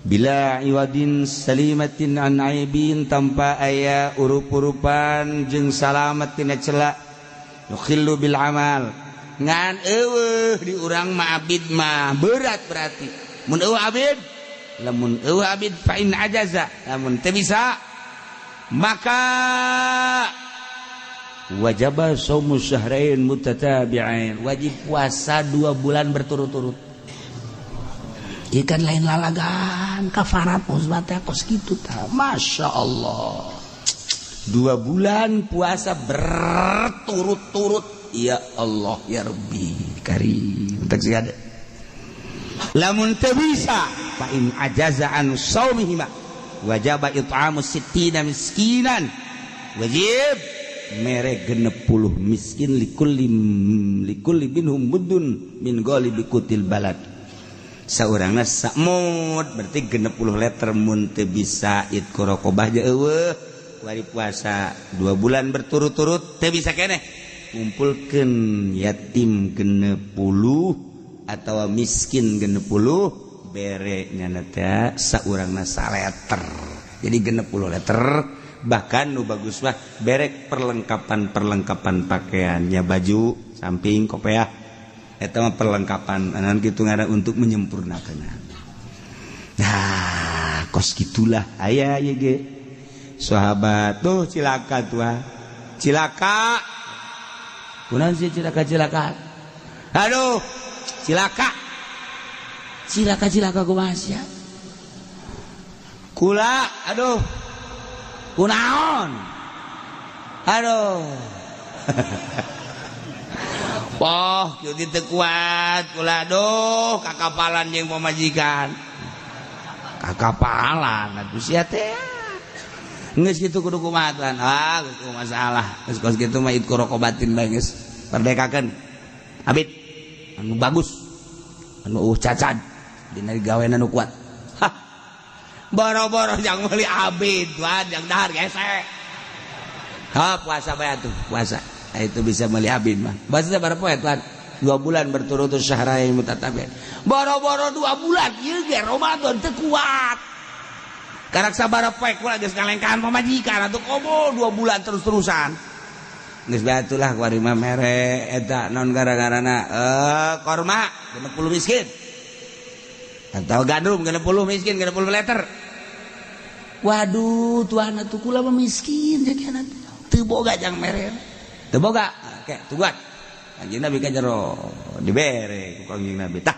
bila iwadin salimatin an aibin, tanpa aya urup-urupan jeung salamat tina cela, yukhillu bil amal. Ngan eueuh di urang mah abid mah berat berarti. Mun eueuh abid, lamun eueuh abid fa in ajaza, lamun teu bisa maka wajaba shaumu syahrain mutatabi'ain, wajib puasa 2 bulan berturut-turut. Ikan lain lalagan kafarat uzbah teh kos kitu tah. Masya Allah, 2 bulan puasa berturut-turut. Ya Allah ya Rabbi karim. Tak ada lamun teu bisa fa in ajaza an shaumihima wajaba it'amu sittina miskinan, wajib mere 60 miskin likulli minhum mudun min ghalibi qutil balad. Saurangna samud berarti 60 liter mun teu bisa itqu raqabah je eueuh kuari puasa 2 bulan berturut-turut teu bisa keneh kumpulkeun yatim 60 atawa miskin 60 bere nyana teh saurangna saleter. Jadi 60 liter. Bahkan nu bagus mah berek perlengkapan-perlengkapan pakaiannya, baju, samping, kopiah. Eta mah perlengkapan anan kitu ngaran untuk menyempurnakan. Nah, kos gitulah aya ieu ge. Sahabat tuh cilaka tuh. Cilaka. Kunaon sih cilaka-cilaka? Aduh, cilaka. Cilaka-cilaka kumaha sia? Kula, aduh. Kunaon? Aduh. Poh, kieu teu kuat kula aduh kakapalan jeung pamajikan. Kakapalan atuh sia teh. Geus kitu kudu kumaha tuan? Ah, geus kumaha masalah. Geus kos kitu mah itqu raqabatin bae geus. Merdekakeun. Abid anu bagus. Anu eueuh cacad dina gawean anu kuat. Hah. Boro-boro jang meuli abid tuan, jang dahar gesek. Ha, puasa bae atuh, puasa. Itu bisa meuli abid mah. Bahasa berapa poe tuan? 2 bulan berturut-turut syahrain mutatabi'ain. Boro-boro 2 bulan ieu ge Ramadan teu kuat. Karak sabaraha poe kula geus ngalengkahan pamajikan atuh komo 2 bulan terus-terusan. Geus bae atulah kuari mah mere eta naon gara-garana korma 60 miskin. Atau gandum 60 miskin 60 liter. Waduh tuan atuh kula mah miskin jadi teu boga jang mere. Teu boga. Oke, tungguan. Kanjeng Nabi ka jero dibere ku Kanjeng Nabi. Tah.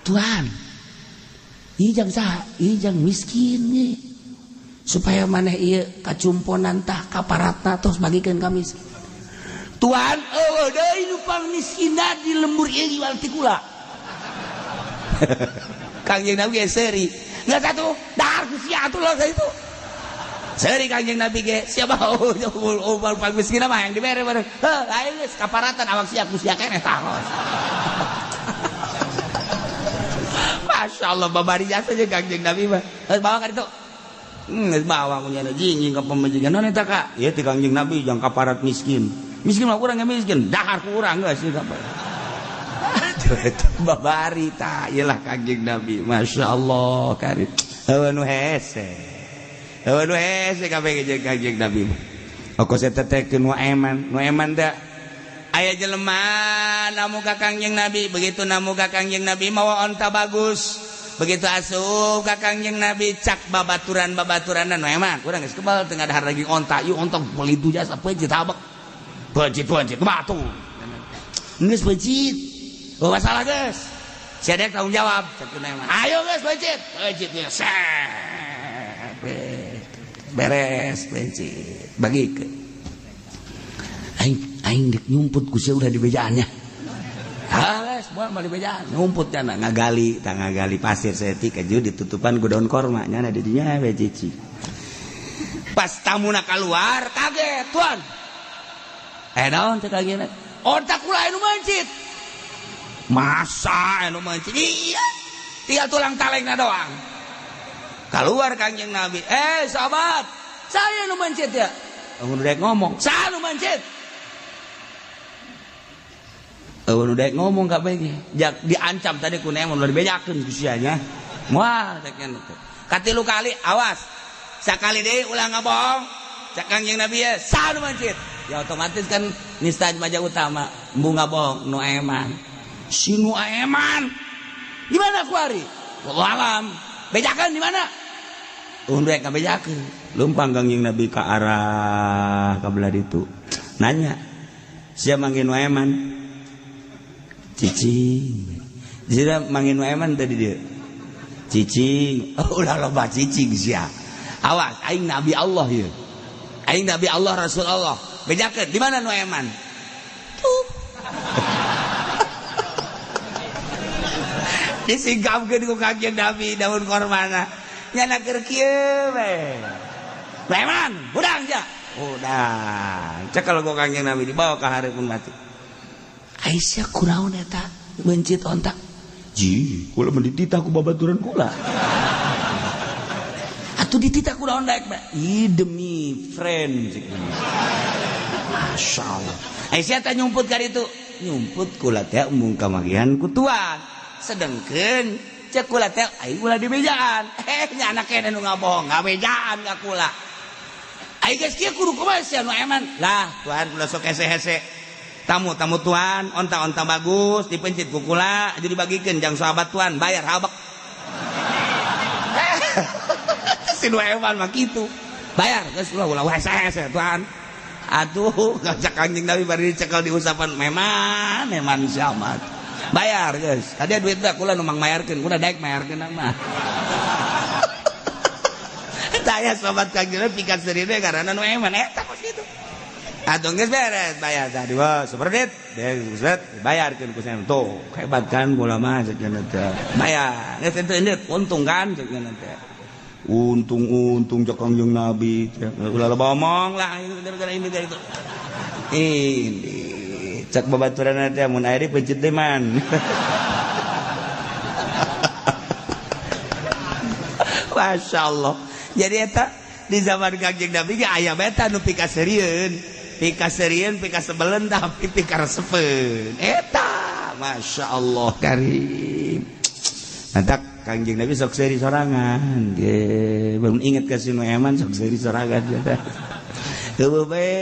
Tuan. Ieu jang saha? Ieu jang miskin ye. Supaya maneh ieu kacumponan tah kaparatna tos bagikeun ka miskin. Tuan eueuh deui nu pangmiskinna di lembur ieu jual ti kula. Kangjeng Nabi ge seuri. Geus atuh dahar ku sia atuh lo itu. Seuri Kangjeng Nabi ge siapa oh pangmiskinna mah yang dibere bareng. Heuh aing geus kaparatan awak sia ku sia keneh tah. Masya Allah babari jasa jeung Kangjeng Nabi mah. Geus bawa ka ditu. Geus bawa ku nyana jingjing ka pamajikan. Naon eta ka? Ieu ti Kangjeng Nabi jang kaparat miskin. Miskin mah urang miskin, dahar ku urang geus ieu kaparat. Babari tah ieu lah Kangjeng Nabi. Masya Allah karim. Heueuh nu hese. Heueuh nu hese kabeh jeung Kangjeng Nabi mah. Okos eta teh nu eman, nu eman teh aya jelema namu ka Kangjeng Nabi, begitu namu ka Kangjeng Nabi mawa onta bagus. Begitu asup ka Kangjeng Nabi cak babaturan-babaturanan nu eman, urang geus kebal teu ngadahar lagi onta, ieu onta meuli tu jasa peuncit habek. Peuncit-peuncit batu. Geus peuncit. Oh masalah geus. Sia dek tanggung jawab cak nu eman. Ayo geus peuncit. Peuncit nya set. Beres peuncit. Bagikeun. Aing aing dek nyumput ku sia udah di bejaannya. Geus moal mah di bejaan. Nyumput nya ngagali, tah ngagali pasir saeutik aju ditutupan ku daun korma nya di dinya we cici. Pas tamuna kaluar kaget, tuan. Naon cek lagi onta kula anu mencit. Masa anu mencit? Iya. Tinggal tulang talengna doang. Keluar Kangjeng Nabi. Sahabat, saya anu mencit ya. Eueuh dek ngomong, saya anu mencit. Eueuh dek ngomong kabeh ge. Jak diancam tadi ku nemun ulah dibejakeun ku sia nya. Moal cek nya teh. Katilu kali awas. Sakali deui ulah ngabohong. Cek Kangjeng Nabi ya, saya anu mencit. Ya otomatis kan nista maja utama bunga bohong nu eman. Si nu eman. Gimana kuari? Wallahu alam. Bejakeun di mana? Undek ka bejakeun. Lumpang Kangjeng Nabi ka arah ka belah ditu. Nanya, sia manggil nu eman? Cicing. Sia manggil nu eman tadi dia. Cicing. Oh, ulah loba cicing sia. Awas aing Nabi Allah ieu. Aing Nabi Allah Rasul Allah. Bejakeun di mana nu eman? Tuh. Disingkapkeun ku Kangjeng Nabi daun kormana. Nyana keur kieu we. Nu eman, hudang sia. Hudang. Cekel ku Kangjeng Nabi dibawa ka hareupeun mati. Aisyah kunaon eta meuncit ontak. Ji, kula mah dititah ku babaturan kula. Atuh dititah ku naon daek bae? Ih demi friend cek. Masya Allah. Aisyah teh nyumput ka ditu. Nyumput kula teh embung kamagihan ku tuan. Sedengkeun cek kula teh aing ulah dibejaan. Nya anak kene nu ngabohong, ngabejaan ka kula. Aing geus kieu kudu kumaha sia nu eman. Lah, tuan kula sok hese-hese. Tamu-tamu tuan, onta-onta bagus dipencit ku kula, jadi dibagikeun jang sahabat tuan, bayar habek. Si nu eman mah kitu. Bayar geus ulah ulah hese-hese tuan. Aduh, ngajak Kangjeng Nabi bari dicekel di usapan meman, meman siamat. Bayar geus. Tadi duit teh kula nu mangmayarkeun, kula daek mayarkeun mah. Taya sobat Kangjeng Nabi pikat seurina karena nu eman eta kos kitu. Atuh geus beres bayar tadi wah super dit. Geus bayarkeun ku saya. Tuh, hebat kan kula mah cek nya teh. Bayar. Geus teu indit untung kan cek nya teh. Untung-untung cek Kangjeng Nabi. Ulah loba omong lah gara-gara ini gara itu. Ini cek babaturan teh mun aya di pencit teh man. Masya Allah. Jadi eta di zaman Kangjeng Nabi ge aya bae tah nu pikaseurieun. Pikaseurieun, pikasebeleun tapi pikaresepeun. Eta Masya Allah karim. Mantak Kangjeng Nabi sok seuri sorangan. Ge, belum inget ka si nu eman sok seuri sorangan. Heueuh bae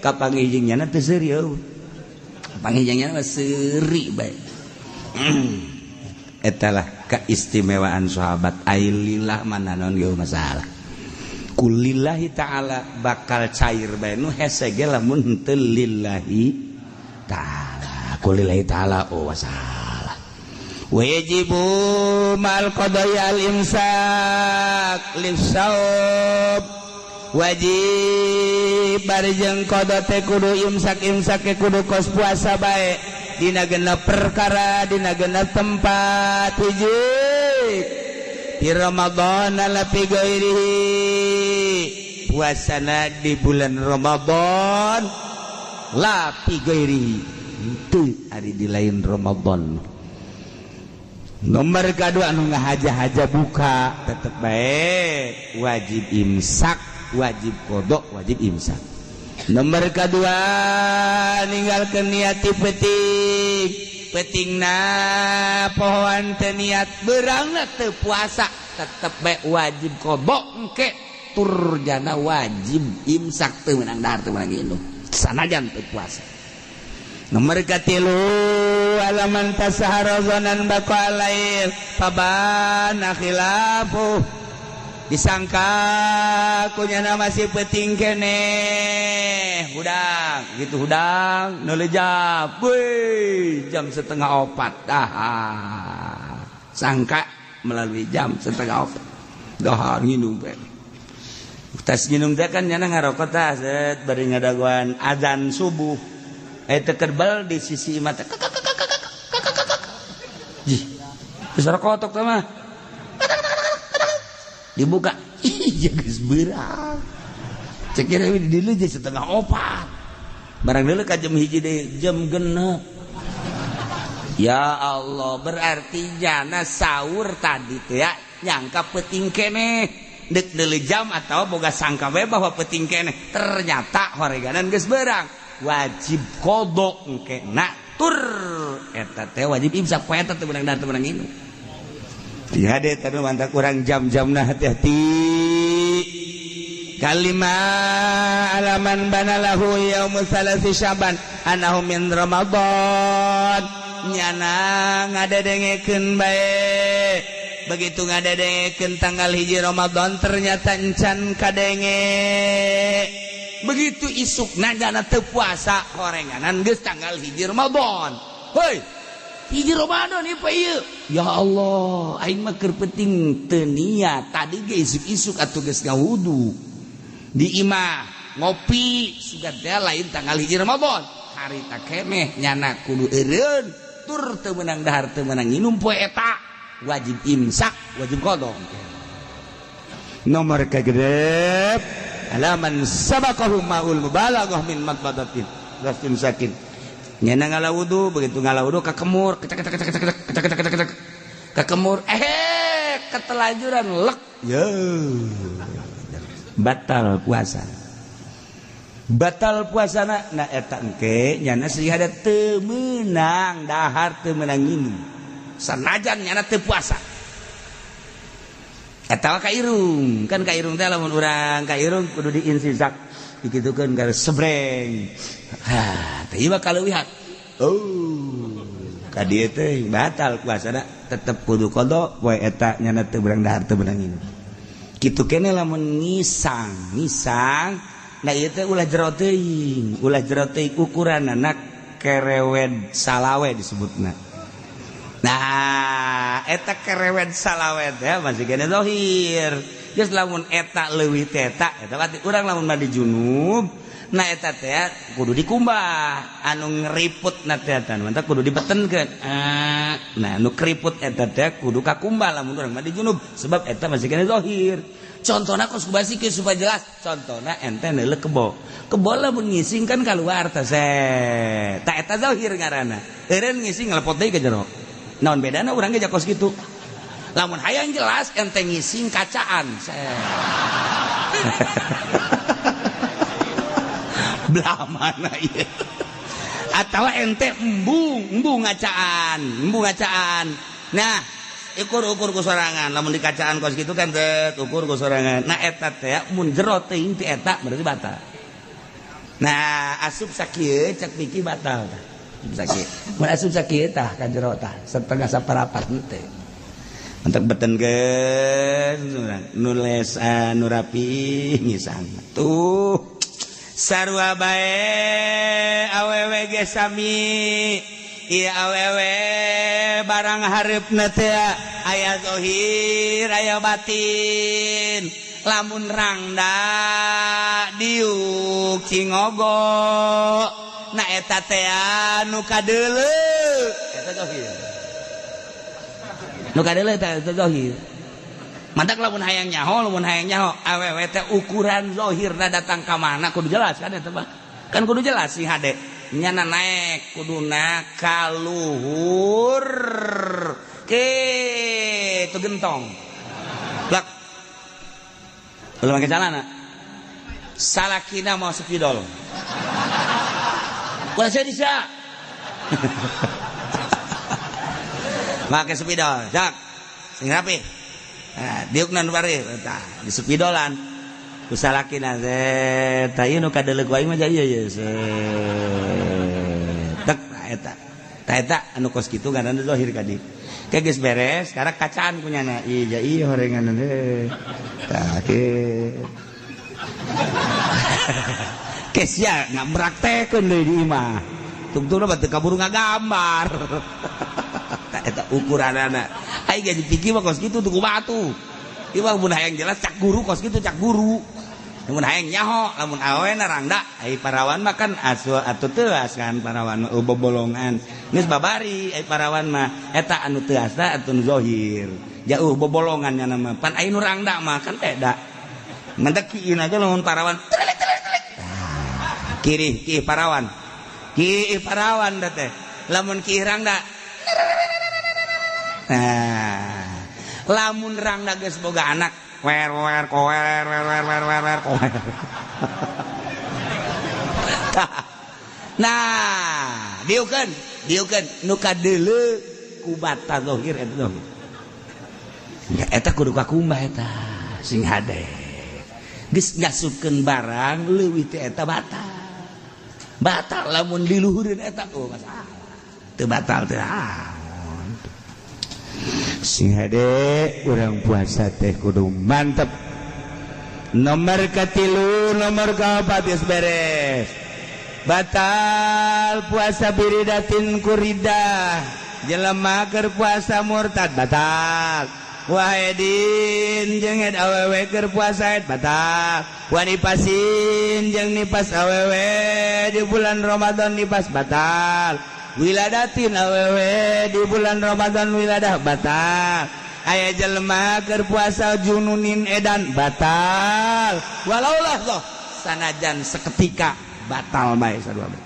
kapanggih nyana teu seuri eueuh. Kapanggih nyana mah seuri bae. Eta lah keistimewaan sahabat. Ailillah mana naon ge masalah. Kulillahi ta'ala bakal cair bae nu hese ge lamun teu lillahi Ta'ala. Kulillahi ta'ala oh wasalah. Wajibu mal qada'i al imsak lisawab, wajib barjeng qada teh kudu imsak, imsak kudu kos puasa bae dina genep perkara, dina genep tempat. Hiji, di Ramadan la fi ghairihi, puasana di bulan Ramadan, la fi ghairihi, itu hari di lain Ramadan. Nomor kedua, anu ngahaja-haja buka tetep baik wajib imsak, wajib qada, wajib imsak. Nomor kedua, ninggalkeun niat ti peuting. Peutingna pohoan teu niat, beurangna teu puasa, tetep bae wajib qada engke, turjana wajib imsak, teu meunang dahar, teu meunang indung, sanajan teu puasa. Nomor katilu, alaman tasahara zonan baqa lail fabana khilafu, disangka kunyana masih peuting kene, hudang gitu, hudang neuleuh jam, wih, jam 3.30 dah. Sangka melalui jam 3.30 dahar, nginum bae. Tas nginum teh kan nyana ngarokok tah, set, bari ngadagoan azan subuh, eh tekerbal di sisi imah teh, jih, bisa kotok teh mah. Dibuka, iya, geus beurang. Cek kira di dieu jadi 3.30, barang deuleu ka jam 1 deui, jam 6. Ya Allah, berarti jana sahur tadi tuh ya nyangka peuting keneh, dek deuleu jam atau boga sangka we bahwa peuting keneh, ternyata horeganan geus beurang, wajib qada engke na, tur eta teh wajib imsak poe eta, teu meunang dahar, teu meunang inum. Ya deh, tadi mantap kurang jam-jamna, hati-hati. Kalima, alaman banalahu yaumu salasi Syaban anahu min Ramadan, nyana ngadedengekeun bae, begitu ngadedengekeun tanggal 1 Ramadan ternyata encan kadenge. Begitu isuk nyana teu puasa, horenganan geus tanggal 1 Ramadan. Hoi, 1 Ramadan ieu ieu, ya Allah, aing mah keur peuting teu niat tadi ge, isuk-isuk atuh geus ngawudu di imah, ngopi, sugan teh lain tanggal 1 Ramadan harita keneh. Nyana kudu eureun tur teu meunang dahar, teu meunang nginum poe eta, wajib imsak, wajib qada. Nomor kagenep, alaman sabaqahu maul mubalaghah min madmadatin wastin sakin, nyana ngala wudu, begitu ngala wudu kakemur, kecek kecek kecek kecek kecek kecek kecek kecek, kakemur, eh ketelajuran lek, yo batal puasa, batal puasa. Nah, eta engke nyana sehingga teu meunang dahar, teu meunang nginum, sanajan nyana teu puasa. Eta ka irung kan, ka irung teh lamun urang ka irung kudu diinsisak, dikitukeun ka sebreng. Ha teh ieu kaleuwihan, oh ka dieu teh batal puasana, tetep kudu qada poe eta, nyana teu beurang dahar, teu meunang nginum. Kitu kene lamun ngisang, ngisang. Nah, ieu teh ulah jero teuing, ulah jero teuing, ukuranana kerewed salawe disebutna. Nah, eta kerewed salawe teh masih kene zahir. Geus lamun eta leuwih teh eta, eta berarti urang lamun mandi junub, nah eta teh kudu dikumbah anu ngeriput na teh, eta mantap kudu dibetenkeun. Nah, anu keriput eta teh kudu kakumbah lamun urang mandi junub, sebab eta masih kene zahir. Contohna kos kubasikeun supaya jelas, contohna ente neuleuh kebo, kebo lamun ngising kan keluar teh, tah eta zahir ngaranna. Eureun ngising ngalepot deui ka jero, naon bedana? Urang ge kos kitu. Lamun hayang jelas, ente ngising kacaan, belah mana ieu? Atau ente embung, embung ngacaan, embung ngacaan. Nah, ukur-ukur ku sorangan, lamun di kacaan kos gitu kan teh ukur ku sorangan. Nah, eta teh mun jero teuing ti eta berarti batal. Nah, asup sakieu cek pikir batal tah. Sakieu mun asup sakieu tah ka jero tah setengah saparapat teh. Untuk betenkeun nules nu rapi ngisang tuh. Sarua bae awewe ge sami. Ieu awewe barang hareupna teh aya zahir, aya batin. Lamun rangda diuk cingogo, nah eta teh nu kadeuleu, eta zahir. Nu kadeuleu eta zahir. Mantak lamun hayang nyaho awewe teh ukuran zahirna datang ka mana kudu jelas kan eta mah. Kan kudu jelas sih hade. Nyana naek kuduna kaluhur ke itu gentong. Plak. Belum pakai celana. Salakina mau spidol. Wah, saya bisa. Pakai spidol, jak. Sing rapi. Nah, diukna nu bari tah di sepidolan. Ku salakina teh tah ieu nu kadeuleu ku aing mah ieu ye. Tek eta. Tah eta anu kos kitu ngaranna zahir ka di. Ke geus beres, sekarang kacaan kunyana. Iya iya horengan teh. Tah kieu. Kesya nggak meraktekeun deui di imah. Tungtungna mah teu kaburu ngagambar. Eta ukuranana. Ai gaji pikir mah kos kitu tuh batu. Ieu mah mun hayang jelas cak guru kos kitu cak guru. Mun hayang nyaho lamun awena rangda, ai parawan mah kan asu atuh teuas kan parawan mah bobolongan. Geus babari ai parawan mah eta anu teuasna atuh nu zahir. Jauh bobolongan nya mah. Pan ai nu rangda mah kan beda. Mentek kieu aja lamun parawan. Kiri ki parawan. Ki parawan teh. Lamun ki rangda. Nah, lamun rangda geus boga anak, wer wer kower wer wer wer wer wer kower. Nah, diukeun, diukeun nu kadeuleu ku bata zahir eta zahir. Ya eta kudu kakumbah eta sing hade. Geus ngasupkeun barang leuwih teh eta batal. Batal lamun diluhureun eta oh masalah. Teu batal teh. Sing hade urang puasa teh kudu mantep. Nomor katilu, nomor kaopat geus beres. Batal puasa biridatin kuridah. Jelema keur puasa murtad batal. Wahedin jeung head awewe keur puasa head batal. Wanipasin jeung nipas awewe di bulan Ramadan nipas batal. Wiladatin awewe di bulan Ramadan wiladah batal. Aya jelema keur puasa jununin edan batal. Walaulah loh sanajan seketika batal bae sarua bae.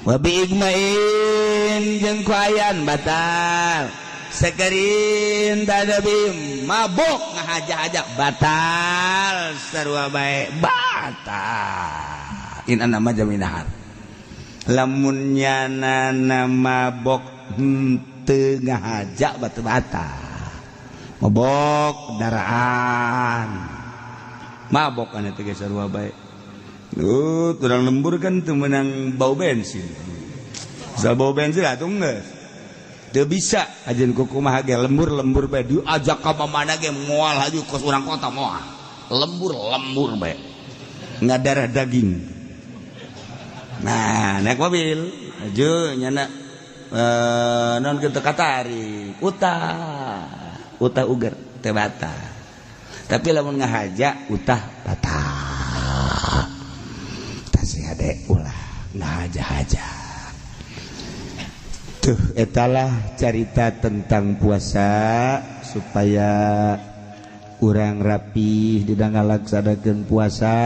Wa bi igmain jeung ku ayan batal. Sekerin tadabi mabok ngahaja-haja batal sarua bae batal. In anama jaminahar. Lamun nyana mabok henteu ngahaja batu batal. Mabok daraan. Mabok kan eta ge sarua bae. Turang lembur kan teu meunang bau bensin. Sa bau bensin atuh geus. Teu bisa ajeun kumaha ge lembur-lembur bae diajak ka mana ge moal haju kos urang kota moal. Lembur-lembur bae. Ngadarah daging. Nah, naik mobil aju nyana non kitu katarik utah utah uger teu batal. Tapi lamun ngahaja utah batal. Tasih hade ulah ngahaja-haja. Tuh etalah carita tentang puasa supaya urang rapih di ngalaksanakeun puasa.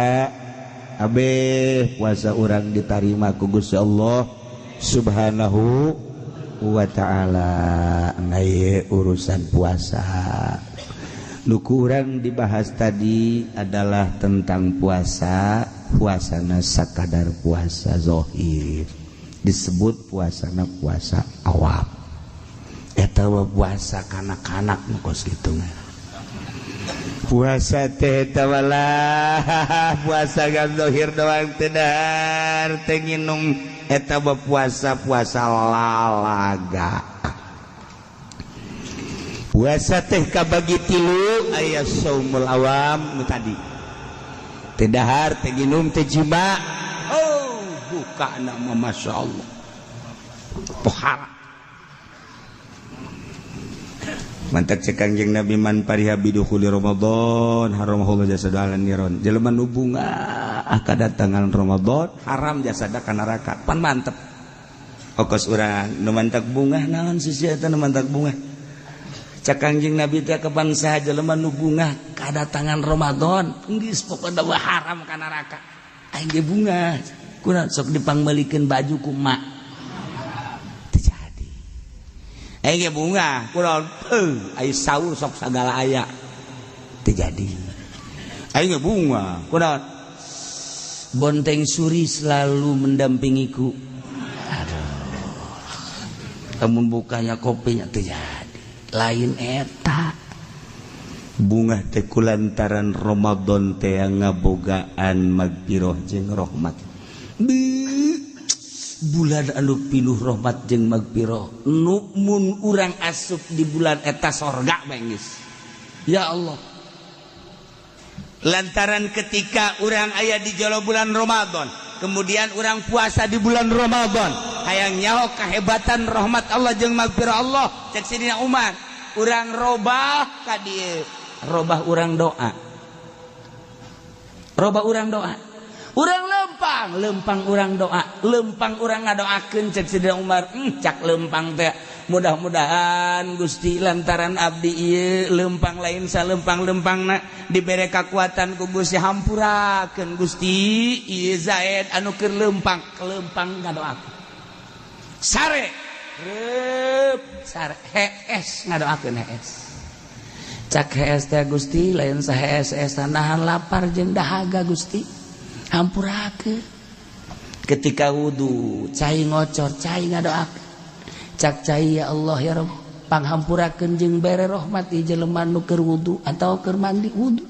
Abeh puasa urang ditarima ku Gusti Allah Subhanahu wa ta'ala. Nah, urusan puasa nu ku urang dibahas tadi adalah tentang puasa. Puasana sakadar puasa zohir disebut puasana puasa awam. Eta puasa kanak-kanak nu kos kitu. Puasa teh tawalah puasa gan zahir doang teu dahar teu nginum eta puasa puasa lalaga. Puasa teh kabagi tilu, aya saumul awam nu tadi, Teu dahar, teu nginum, teu jima. Oh, buka nama, Masya Allah, pohara. Mantak cek Kangjeng Nabi, "Man fariha bidukhuli Ramadan haramahullah jasadahu 'alan niron." Jelema nu bungah kadatangan Ramadan, haram jasada ka neraka. Pan mantep okos urang nu mantak bungah. Naon sih eta nu mantak bungah? Cek Kangjeng Nabi teh, kapan saha jelema nu bungah kadatangan Ramadan, geus pokona haram ka neraka. Aing ge bungah kunaon? Sok dipangmeulikeun baju ku mak. Aing ge bungah kunaon? Ai sahur sok sagala aya. Teu jadi. Aing ge bungah kunaon? Bonteng suri selalu mendampingiku. Aduh, kamu bukanya kopinya. Teu jadi. Lain eta bungah teh, kulantaran Ramadan teh ngabogaan magfirah jeung rahmat. Bulan anu pinuh rahmat jeung magfirah, nu mun urang asup di bulan eta sorga bengis. Ya Allah, lantaran ketika urang aya di jolo bulan Ramadan, kemudian urang puasa di bulan Ramadan, hayang nyaho kehebatan rahmat Allah jeung magfirah Allah, cek Sidina Umar, urang robah ka dieu, robah urang doa, robah urang doa, urang lempang lempang, urang doa lempang, urang ngadoakeun. Cek Sidina Umar, cak lempang teh, mudah-mudahan Gusti, lantaran abdi ieu lempang lain salempang lempangna, dibere kekuatan ku Gusti. Hampurakeun Gusti ieu Zaid anu keur lempang lempang ngadoakeun. Sare reup sare, hees ngadoakeun, hees. Cak hees teh, Gusti, lain sahees hees, nahan lapar jeung dahaga, Gusti, hampurakeun. Ketika wudu, cai ngocor, cai ngadoakeun. Cak cai, ya Allah, ya Rabb, panghampurakeun jeung bere rahmat di jelema nu keur wudu atau keur mandi wudu,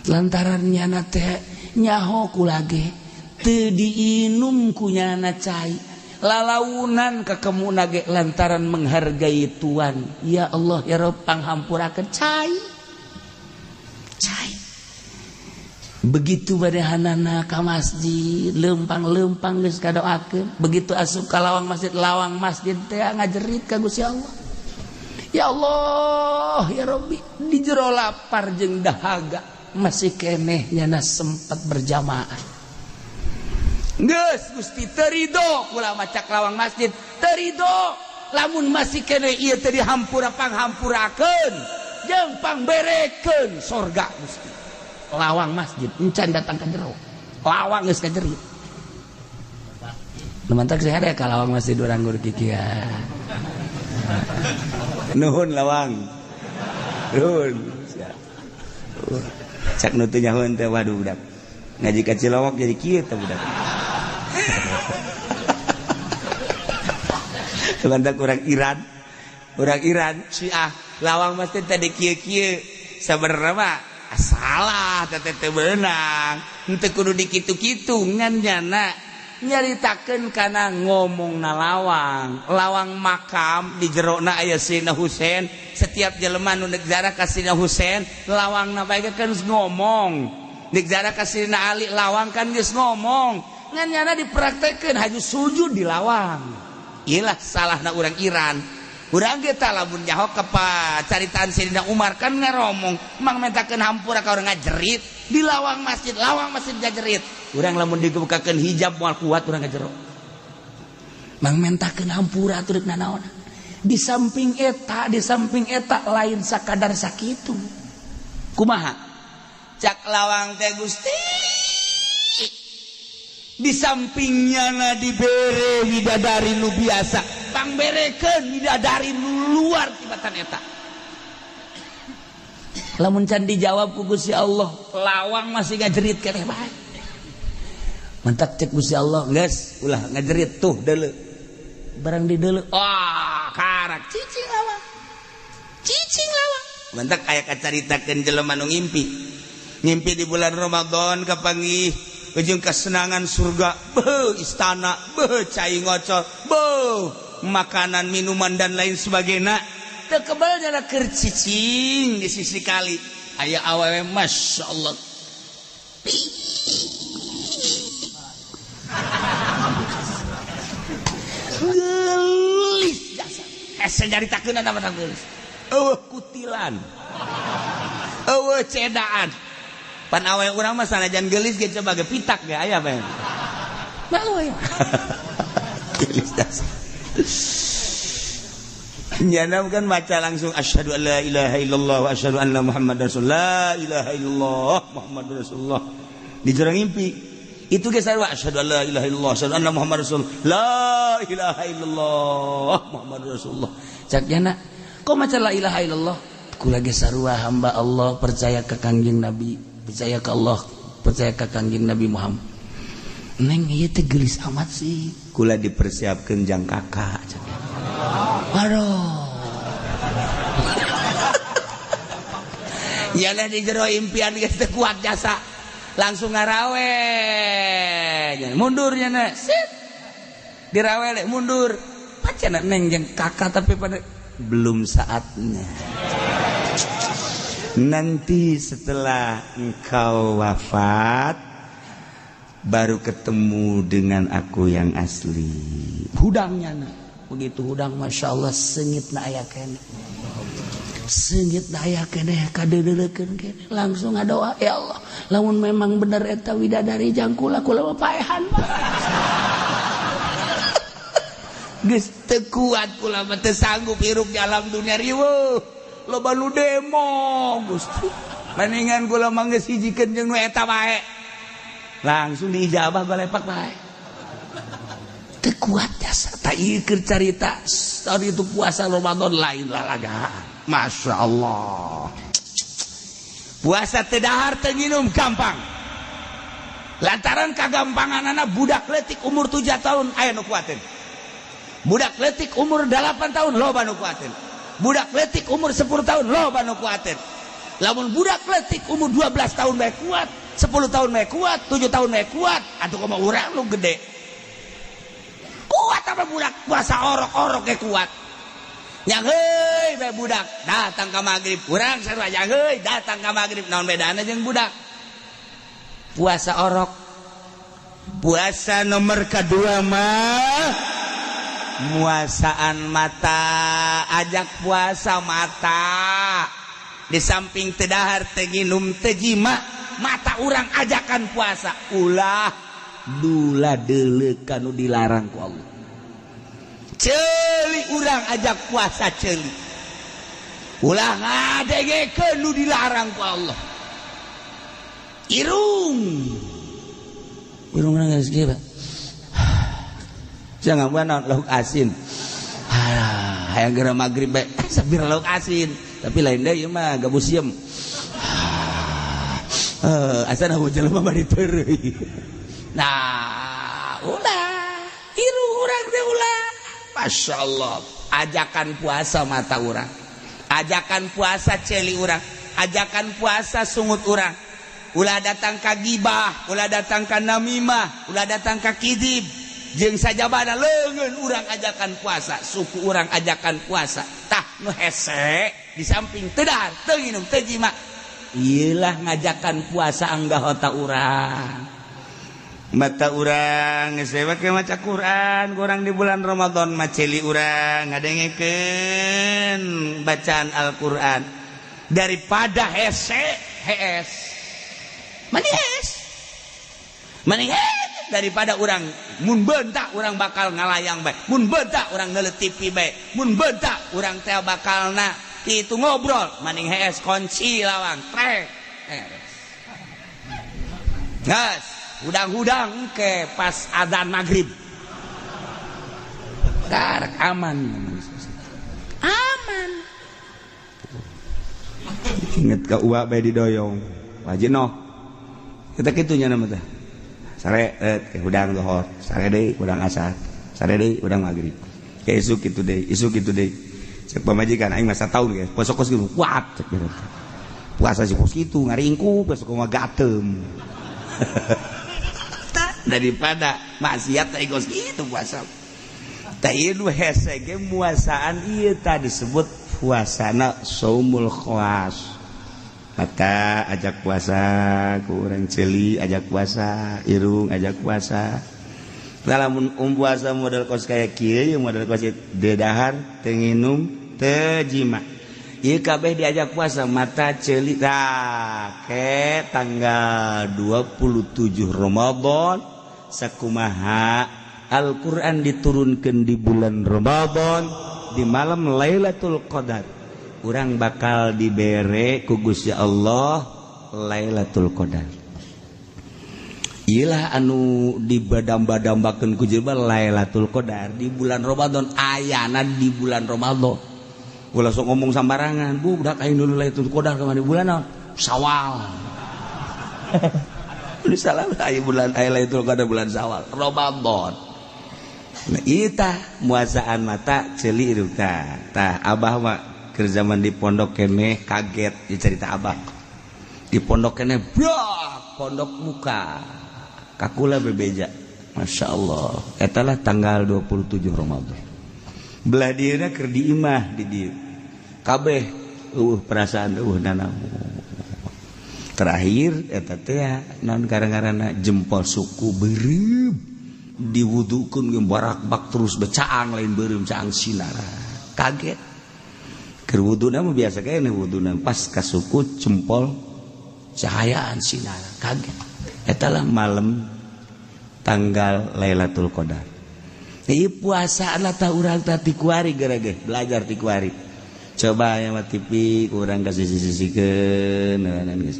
lantaran nyana teh nyaho kula ge teu diinum ku nyana cai, lalaunan kakemuna ge lantaran menghargai tuan. Ya Allah, ya Rabb, panghampurakeun. Cai cai begitu badehanana ka masjid, lempang-lempang geus kadoakeun. Begitu asup ka lawang masjid, lawang masjid teh ngajerit ka Gusti Allah, ya Allah, ya Rabbi, di jero lapar jeung dahaga masih keneh nyana sempat berjamaah. Geus Gusti, teu rido kula. Macak lawang masjid, teu rido lamun masih keneh ieu teu dihampura. Panghampurakeun jeung pangberekeun sorga, Gusti. Lawang masjid encan datang ke jero, lawang geus kajerit. Nu mantak sehat ya ka lawang masjid urang gur kikieu. Nuhun lawang, nuhun. Cak nu teu nyahoeun teh, waduh, budak ngaji ka Cilowok jadi kieu teh budak. Mantak urang Iran, urang Iran Syiah, lawang masjid tadi kieu-kieu. Sabenerna mah salah, teh teu beunang, henteu kudu dikitu-kitu. Ngan nyana nyaritakeun kana ngomong na lawang, lawang makam di jerona aya Sayyidina Husain. Setiap jelema nu deuk ziarah ka Sayyidina Husain, lawangna bae kan geus ngomong. Deuk ziarah ka Sayyidina Ali, lawang kan geus ngomong. Ngan nyana dipraktekeun haju sujud di lawang. Iyalah salahna urang Iran. Urang ge tah lamun nyaho kepa caritaan Sayyidina Umar kan ngaromong mang mentakeun hampura ka urang ngajerit di lawang masjid, lawang masjid ngajerit. Urang lamun dibukakeun hijab moal kuat urang ngajero. Mang mentakeun hampura atuh rek nanaon. Di samping eta, di samping eta lain sakadar sakitu. Kumaha? Cak lawang teh, Gusti, di sampingnya na dibere widadari nu biasa, pangberekeun widadari nu luar tibatan eta. Lamun can dijawab ku Gusti Allah, lawang masih ngajerit keneh bae. Mantak cek Gusti Allah, geus ulah ngajerit, tuh deuleu. Barang di deuleu, wah, karak cicing lawang, cicing lawang. Mantak aya kacaritakeun jelema nu ngimpi, ngimpi di bulan Ramadan kapanggih ujung kesenangan surga, beuh, istana, beuh, cai ngocor, beuh, makanan, minuman, dan lain sebagainya. Teu kebal nyana keur cicing di sisi kali, aya awewe, Masya Allah. Gelis jasa. Hese nyaritakeun eta mah gelis. Eueuh kutilan. Eueuh cedaan. Pan awe urang mah sanajan gelis ge coba ge pitak ge aya bae. Malu aya. Gelis jasa. Nyana kan baca langsung asyhadu an la ilaha illallah wa asyhadu anna muhammadar rasulullah, la ilaha illallah muhammadur rasulullah. Di jero ngimpi itu ge sarua asyhadu an la ilaha illallah asyhadu anna muhammadar rasulullah, la ilaha illallah muhammadur rasulullah. Cak nyana kok maca la ilaha illallah? Kula ge sarua hamba Allah, percaya ka Kangjeng Nabi, percaya ka Allah, percaya ka Kangjeng Nabi Muhammad. Neng ieu teh geulis amat sih. Kula dipersiapkeun jang kakak cak. Aduh. Yalah di jero impian geus teu kuat jasa. Langsung ngarawe. Mundur nya sit. Dirawele mundur. Pacana neng jeung kakak tapi pada belum saatnya. Nanti setelah engkau wafat baru ketemu dengan aku yang asli. Hudangnya na. Begitu hudang Masya Allah sengit na aya kene. Sengit na aya kene kadeudeukeun kene. Langsung ngadoa ya Allah, lamun memang bener eta widadari jang kula kula mah paehan mah. Geus teu kuat kula mah teu sanggup hirup di alam dunia riweuh. Loba nu demo Gusti. Mendingan kula mah geus hijikeun jeung nu eta bae. Langsung diijabah balepak bae. Teu kuat jasa. Tak ieu keur carita tadi itu puasa Ramadan lain lalagaan. Masya Allah. Puasa teu dahar teu nginum gampang. Lantaran kagampanganana budak leutik umur 7 tahun aya nu kuateun. Budak leutik umur 8 tahun loba nu kuateun. Budak leutik umur 10 tahun loba nu kuateun. Lamun budak leutik umur 12 tahun bae kuat, 10 tahun bae kuat, 7 tahun bae kuat, atuh kumaha urang nu gede. Kuat apa budak puasa orok-orok ge kuat. Yang heuy bae budak datang ka magrib, urang sarua yang heuy datang ka magrib, naon bedana jeung budak? Puasa orok. Puasa nomor kedua mah muasaan mata, ajak puasa mata. Di samping teu dahar teu nginum teu jima, mata urang ajakan puasa. Ulah dula deuleuh kanu dilarang ku Allah. Ceuli urang ajak puasa ceuli. Ulah ngadengekeun nu dilarang ku Allah. Irung. Irung geus kieu, Pak. Jangan buat lauk asin. Ah, hayang geura magrib bae sabir lauk asin. Tapi lain deui ieu mah gabus sieum. Asana jelema mah diteureuy. Nah, ulah irung urang teh ulah. Masya Allah, ajakan puasa mata urang, ajakan puasa ceuli urang, ajakan puasa sungut urang. Ulah datang ka gibah, ulah datang ka namimah, ulah datang ka kidib. Jeung sajabana leungeun urang ajakan puasa, suku urang ajakan puasa. Tah nu hese di samping teu dahar, teu nginum, teu jima. Ieulah ngajakan puasa anggota urang. Mata urang geus make maca Quran, kurang di bulan Ramadan mah ceuli urang ngadengekeun bacaan Al-Qur'an daripada hese hees. Manis. Manis daripada urang mun bentak urang bakal ngalayang bae, mun bentak urang neuleut TV bae, mun bentak urang teh bakalna kitu ngobrol, maning hees kunci lawang trek. Gas, hudang-hudang ke pas adzan maghrib. Karek aman. Aman. Inget ka uwa bae didoyong. Wajib noh. Kita kitunya nama teh. Sare hudang lohor, sare deui hudang asar, sare deui hudang maghrib. Ke isuk kitu deui, isuk kitu deui. Cek pamajikan aing masa tahun guys, puasa kos gitu kuat cek. Puasa sih kos kitu ngaringkuk besok mah gatem. Daripada maksiat teh kos kitu puasa. Tah ieu nu hese ge muasaan ieu tah disebut puasana saumul khawas. Mata ajak puasa ku urang, ceuli ajak puasa, irung ajak puasa. Lamun puasa model kos kayak kieu, model kos teu dahar, teu nginum, teu jima, ieu kabeh diajak puasa, mata, ceuli. Tah, ke tanggal 27 Ramadan, sakumaha Al-Qur'an diturunkan di bulan Ramadan, di malam Lailatul Qadar, urang bakal dibere ku Gusti Allah Lailatul Qadar. Ilah anu dibadamba-dambakeun ku jelema Lailatul Qadar di bulan Ramadan, ayana di bulan Ramadan. Ulah sok ngomong sambarangan, "Bu, budak aing dulu Lailatul Qadar kemana bulan naon?" Sawal. Lu salah, aya bulan, aya Lailatul Qadar bulan Sawal, Ramadan. Nah, ieu tah muasaan mata, ceuli, irung tah. Tah, abah mah keur zaman di pondok keneh kaget dicerita abah. Di pondok keneh, brak, pondok muka. Kakula bebeja. Masya Allah. Etalah tanggal 27 Ramadan. Belah dieuna keur di imah di dieu. Kabeh eueuh perasaan, eueuh nanaon. Terakhir eta teh naon gara-garana jempol suku beureum diwudukeun ge barakbak terus becaang, lain beureum, caang sinara. Kaget. Keur wuduna mah biasa kene wuduna, pas ka suku jempol cahayaan sinara, kaget. Etalah malam tanggal Lailatul Qadar. Ieu puasa lah tah urang tah ti kuari gara-gara belajar ti kuari. Coba ya mah TV kurang kasih sisi-sisikeun geus.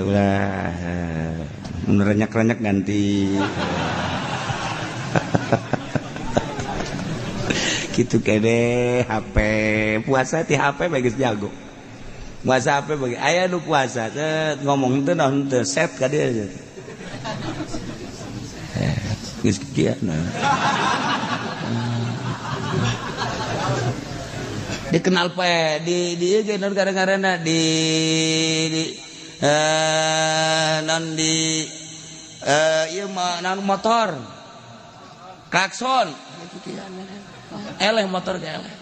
Ulah mun renyak-renyak ganti. Kitu kene HP puasa ti HP bae geus jago. Puasa HP bagi aya nu puasa set, ngomong teu naon teu set ka dieu. Geus kieu nah. Dikenal pe di ieu ge naon gara-garana di naon di ieu mah naon motor. Klakson. Eleh motor ge eleh.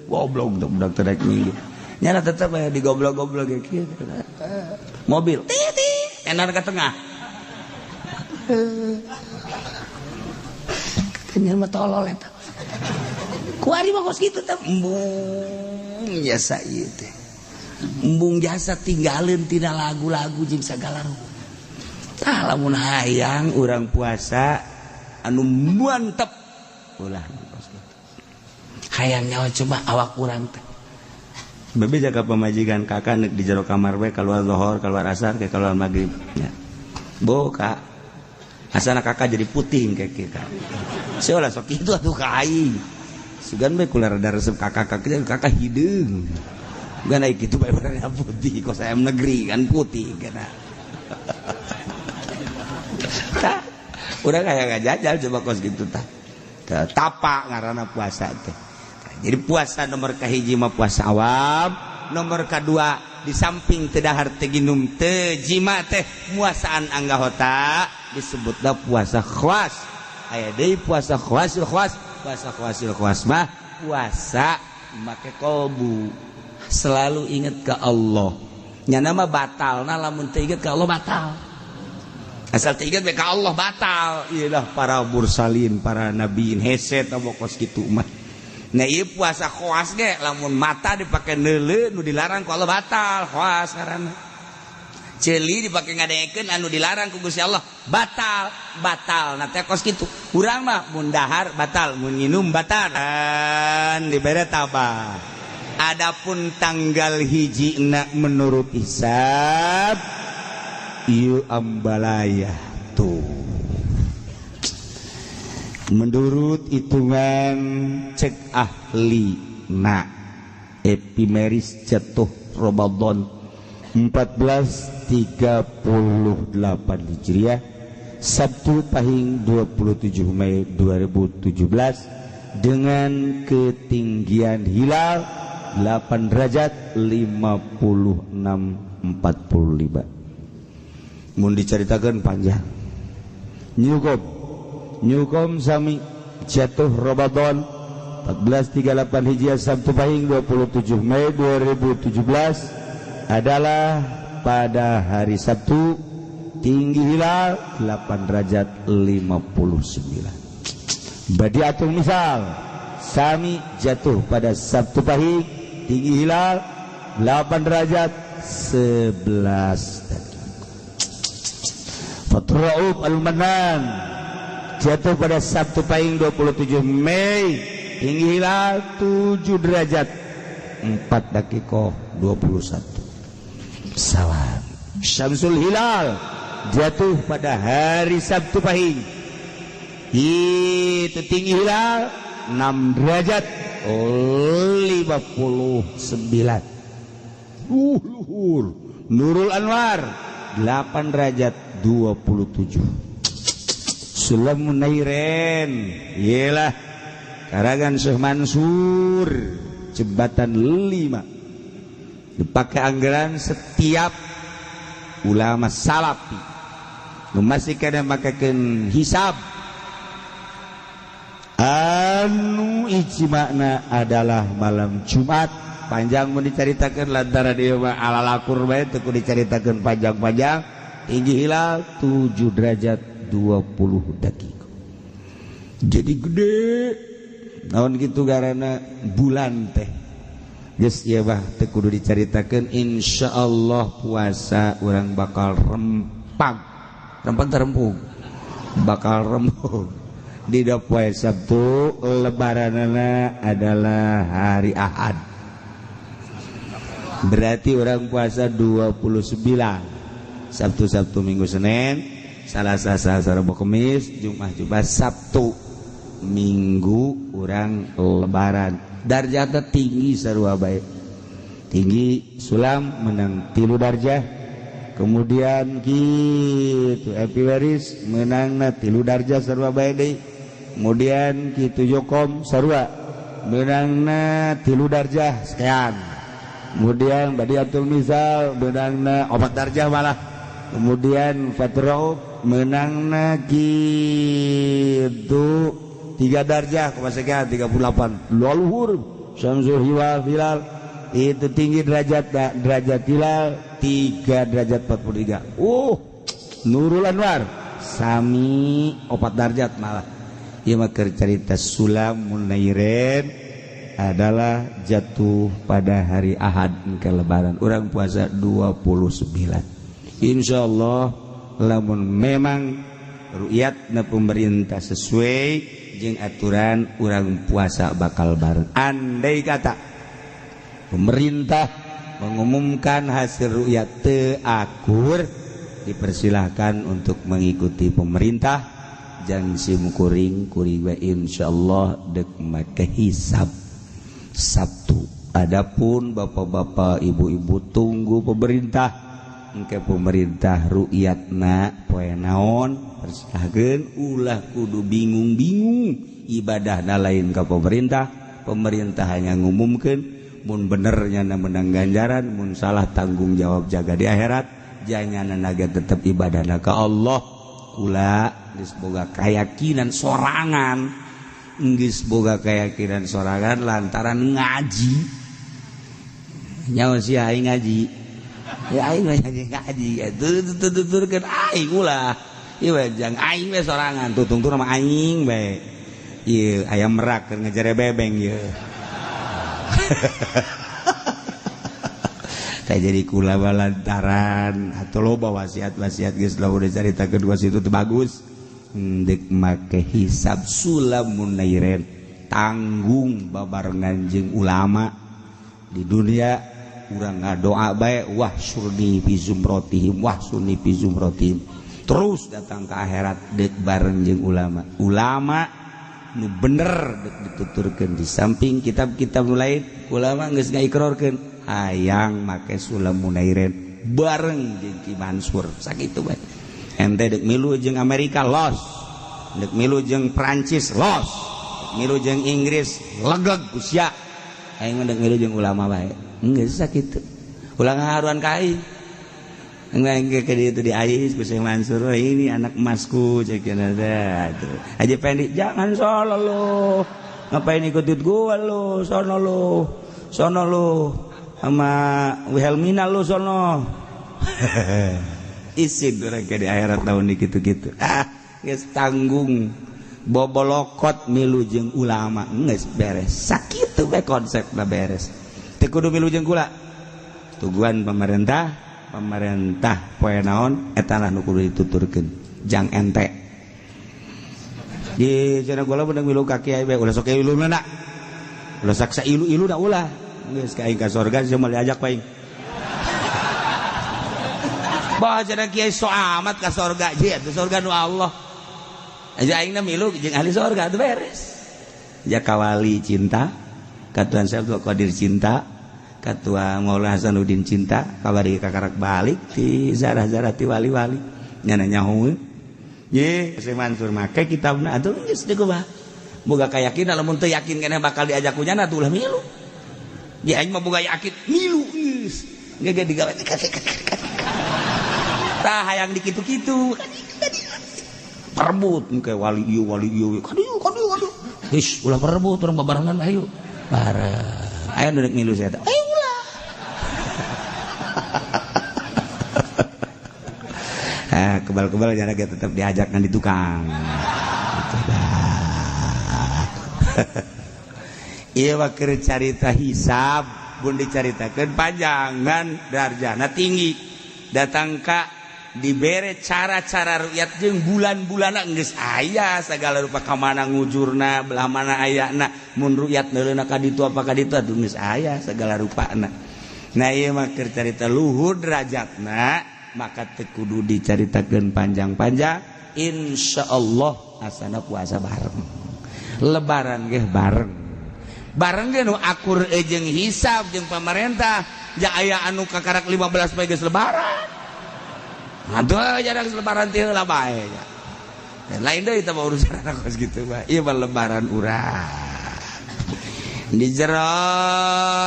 Goblok budak terek nih. Nyana tetep aya di goblok-goblok ge kieu. Mobil titik enar ke tengah. Kenyal mah tolol eta. Kuari mah kos kitu teh embung jasa ieu teh. Embung jasa tinggalin tina lagu-lagu jeung sagala rupa. Tah lamun hayang urang puasa anu mantep ulah kos kitu. Hayang nyawa coba awak urang teh. Bebe jaga pamajikan kakak nek di jero kamar we keluar lohor, keluar asar, kayak keluar maghrib. Ya. Bo kak, asana kakak jadi putih kayak kita. Saya lah sok itu atuh ka aing. Sugan bae kula rada resep kakak kakak kakak hideung. Bukan naik gitu bae warna putih, kok saya negeri kan putih kana. Tah, urang aya ngajajal coba kos gitu tah. Tapa ngaranna puasa teh. Jadi puasa nomor kahiji mah puasa awam, nomor kedua di samping teu dahar, teu ginum, teu jima teh muasaan anggahota disebutna puasa khawas. Aya deui puasa khawasil khawas, puasa khawasil khawas mah puasa make kolbu, selalu inget ke Allah. Nyana mah batal, nah lamun teu inget ke Allah batal. Asal teu inget ke Allah batal. Iyalah para mursalin, para nabiin hese tah kos kitu mah. Nah ieu puasa khawas ge lamun mata dipake neuleu nu dilarang ku Allah batal, khawas ngaranna. Ceuli dipake ngadengekeun anu dilarang ku Gusti Allah batal, batal. Nah teh kos kitu. Urang mah mun dahar batal, mun nginum batal. Dan dibere tabah. Adapun tanggal hiji na menurut hisab ieu ambalaya tuh. Menurut hitungan cek ahli na epimeris jatuh Ramadan 1438 Hijriah, Sabtu Pahing 27 Mei 2017 dengan ketinggian hilal 8 derajat 56.45. Mun diceritakan panjang. Nyukom sami jatuh Ramadan 1438 Hijriah Sabtu Pahing 27 Mei 2017 adalah pada hari Sabtu, tinggi hilal 8 derajat 59. Badiatul misal sami jatuh pada Sabtu Pahing, tinggi hilal 8 derajat 11. Fathur Rauf Al-Mannan jatuh pada Sabtu Pahing 27 Mei, tinggi hilal 7 derajat 4 dakikoh 21. Salam. Syamsul Hilal jatuh pada hari Sabtu Pahing, itu tinggi hilal 6 derajat 59. Luhur. Nurul Anwar 8 derajat 27. Sulam Munairen iyalah karangan Syekh Mansur, jembatan 5 dipakai anggaran setiap ulama salafi masih kada makakeun hisab anu ijma'na adalah malam Jumat. Panjang mun dicaritakeun lantaran ieu mah ala lakur bae teu kudu dicaritakeun panjang-panjang. Tinggi hilal 7 derajat 20 detik. Jadi gede naon gitu karena bulan teh geus ieu bah teu kudu dicaritakeun. Insyaallah puasa urang bakal rempag, rempag teh rempug, bakal rempug di poe Sabtu. Lebaranana adalah hari Ahad, berarti orang puasa 29 Sabtu, Sabtu, Minggu, Senin, Salasa, Selasa, Rabu, Kamis, Jumat, Jumat, Sabtu, Minggu orang lebaran. Darjatnya tinggi sarua bae, tinggi sulam menang 3 darjah, kemudian gitu Epi Waris menangna 3 darjah sarua bae deui, kemudian kitu Jokom sarua menangna 3 darjah sekian, kemudian Badiatul Misal menangna 4 darjah malah, kemudian Fathur menangna gitu 3 darjah kemasukan 38. Luhur Syamsul Hilal, hilal itu tinggi derajat, derajat hilal 3 derajat 43. Nurul Anwar sami 4 derajat malah. Ieu mah keur carita Sulam Munairen adalah jatuh pada hari Ahad ke lebaran. Urang puasa 29. Insyaallah lamun memang ru'yatna pemerintah sesuai jeung aturan, urang puasa bakal bareng. Andai kata pemerintah mengumumkan hasil ru'yat teu akur, dipersilahkan untuk mengikuti pemerintah. Jangan sim kuring kuring we insyaallah dek make hisab Sabtu. Adapun bapak-bapak ibu-ibu tunggu pemerintah, engke pemerintah ru'yatna poe naon persilahkeun, ulah kudu bingung-bingung ibadahna lain ka pemerintah. Pemerintah hanya ngumumkeun, mun benernya na menang ganjaran, mun salah tanggung jawab jaga di akhirat. Janyana naga tetep ibadahna ka Allah. Kula geus boga keyakinan sorangan, geus boga keyakinan sorangan lantaran ngaji. Nyawa si aing ngaji ya, aing ngaji ngaji tuturkeun aing ulah ieu jang aing we sorangan tutungtur mah aing bae. Ieu ayam merak keur ngejere bebeng ieu. Saya jadi kula lantaran atau loba wasiat-wasiat geus lamun dicaritakeun wasiat itu bagus. Dek make hisab Sulam Munairen tanggung babarengan jeung ulama di dunia. Urang ngadoa bae wah surni fi zumrotihim, wah surni fi zumrotihim, terus datang ke akhirat dek bareng jeung ulama. Ulama nu bener dek dituturkeun di samping kitab-kitab nu lain, ulama geus ngaikrorkeun hayang make Sulam Munairen bareng jeung Ki Mansur sakitu bae. Ente dek milu jeung Amerika los, dek milu jeung Prancis los, dek milu jeung Inggris legeg usia, aing mah dek milu jeung ulama bae. Geus sakitu. Ulah ngaharuan ka aing. Engke ke dieu di ais ku Syekh Mansur, ini anak emasku cek cenah. Aja Pendi jangan salah lo. Ngapain ikutin gua lu? Sono lu. Sono lu sama Wilhelmina lu sono. Isin urang di akhirat tahun gitu-gitu. Ah, geus tanggung. Bobolokot milu jeung ulama geus beres. Sakitu we konsepna beres. Teu kudu milu jeung kula. Tuguan pemerintah, pemerintah poe naon eta lah nu kudu dituturkeun. Jang ente. Di cenah gula beunang milu ka kiai bae ulah sok iluna na. Ulah saksa ilu-ilu da ulah. Geus ka aing ka sorga sia moal diajak paing. Bah cenah kiai so amat ka sorga je atuh sorga nu Allah. Aja aing na milu jeung ahli sorga atuh beres. Ja kawali cinta, ka Tuhan Syekh Abdul Qadir cinta, ka Tuhan Maulana Hasanuddin cinta, kabari kakarak balik ti zarah-zarah ti wali-wali. Nyana nyaho. Ye, si Mansur make kitabna atuh geus dikumaha. Boga kayakinan lamun teu yakin keneh bakal diajak ku nyana atuh ulah milu. Ye aing mah boga yakin milu geus. Geus digawe. Tah hayang dikitu-kitu. Perebut engke wali ieu wali ieu. Kadieu kadieu kadieu. Geus ulah perebut urang babarengan ayo. Bareng. Aya nu rek milu saya teh. Ayo ulah. Kebal-kebal jarak tetap diajak kan di tukang. Iya wakil carita hisab pun dicaritakan panjangan darjana tinggi datang ka dibere cara-cara rukyat jeung bulan-bulanna geus aya segala rupa ka mana ngujurna belah mana ayana mun rukyat neuleuna ka ditu apa ka ditu atuh geus aya segala rupana. Nah ieu mah keur carita luhur derajatna maka teu kudu dicaritakeun panjang-panjang. Insyaallah asana puasa bareng lebaran ge bareng bareng ge nu akur jeung hisab jeung pamarentah ja aya anu kakarak 15 poe geus lebaran. Aduh jarang lebaran teh heula bae nya. Dan lain deui teh urusan kos kitu mah. Ieu mah lebaran urang. Di jero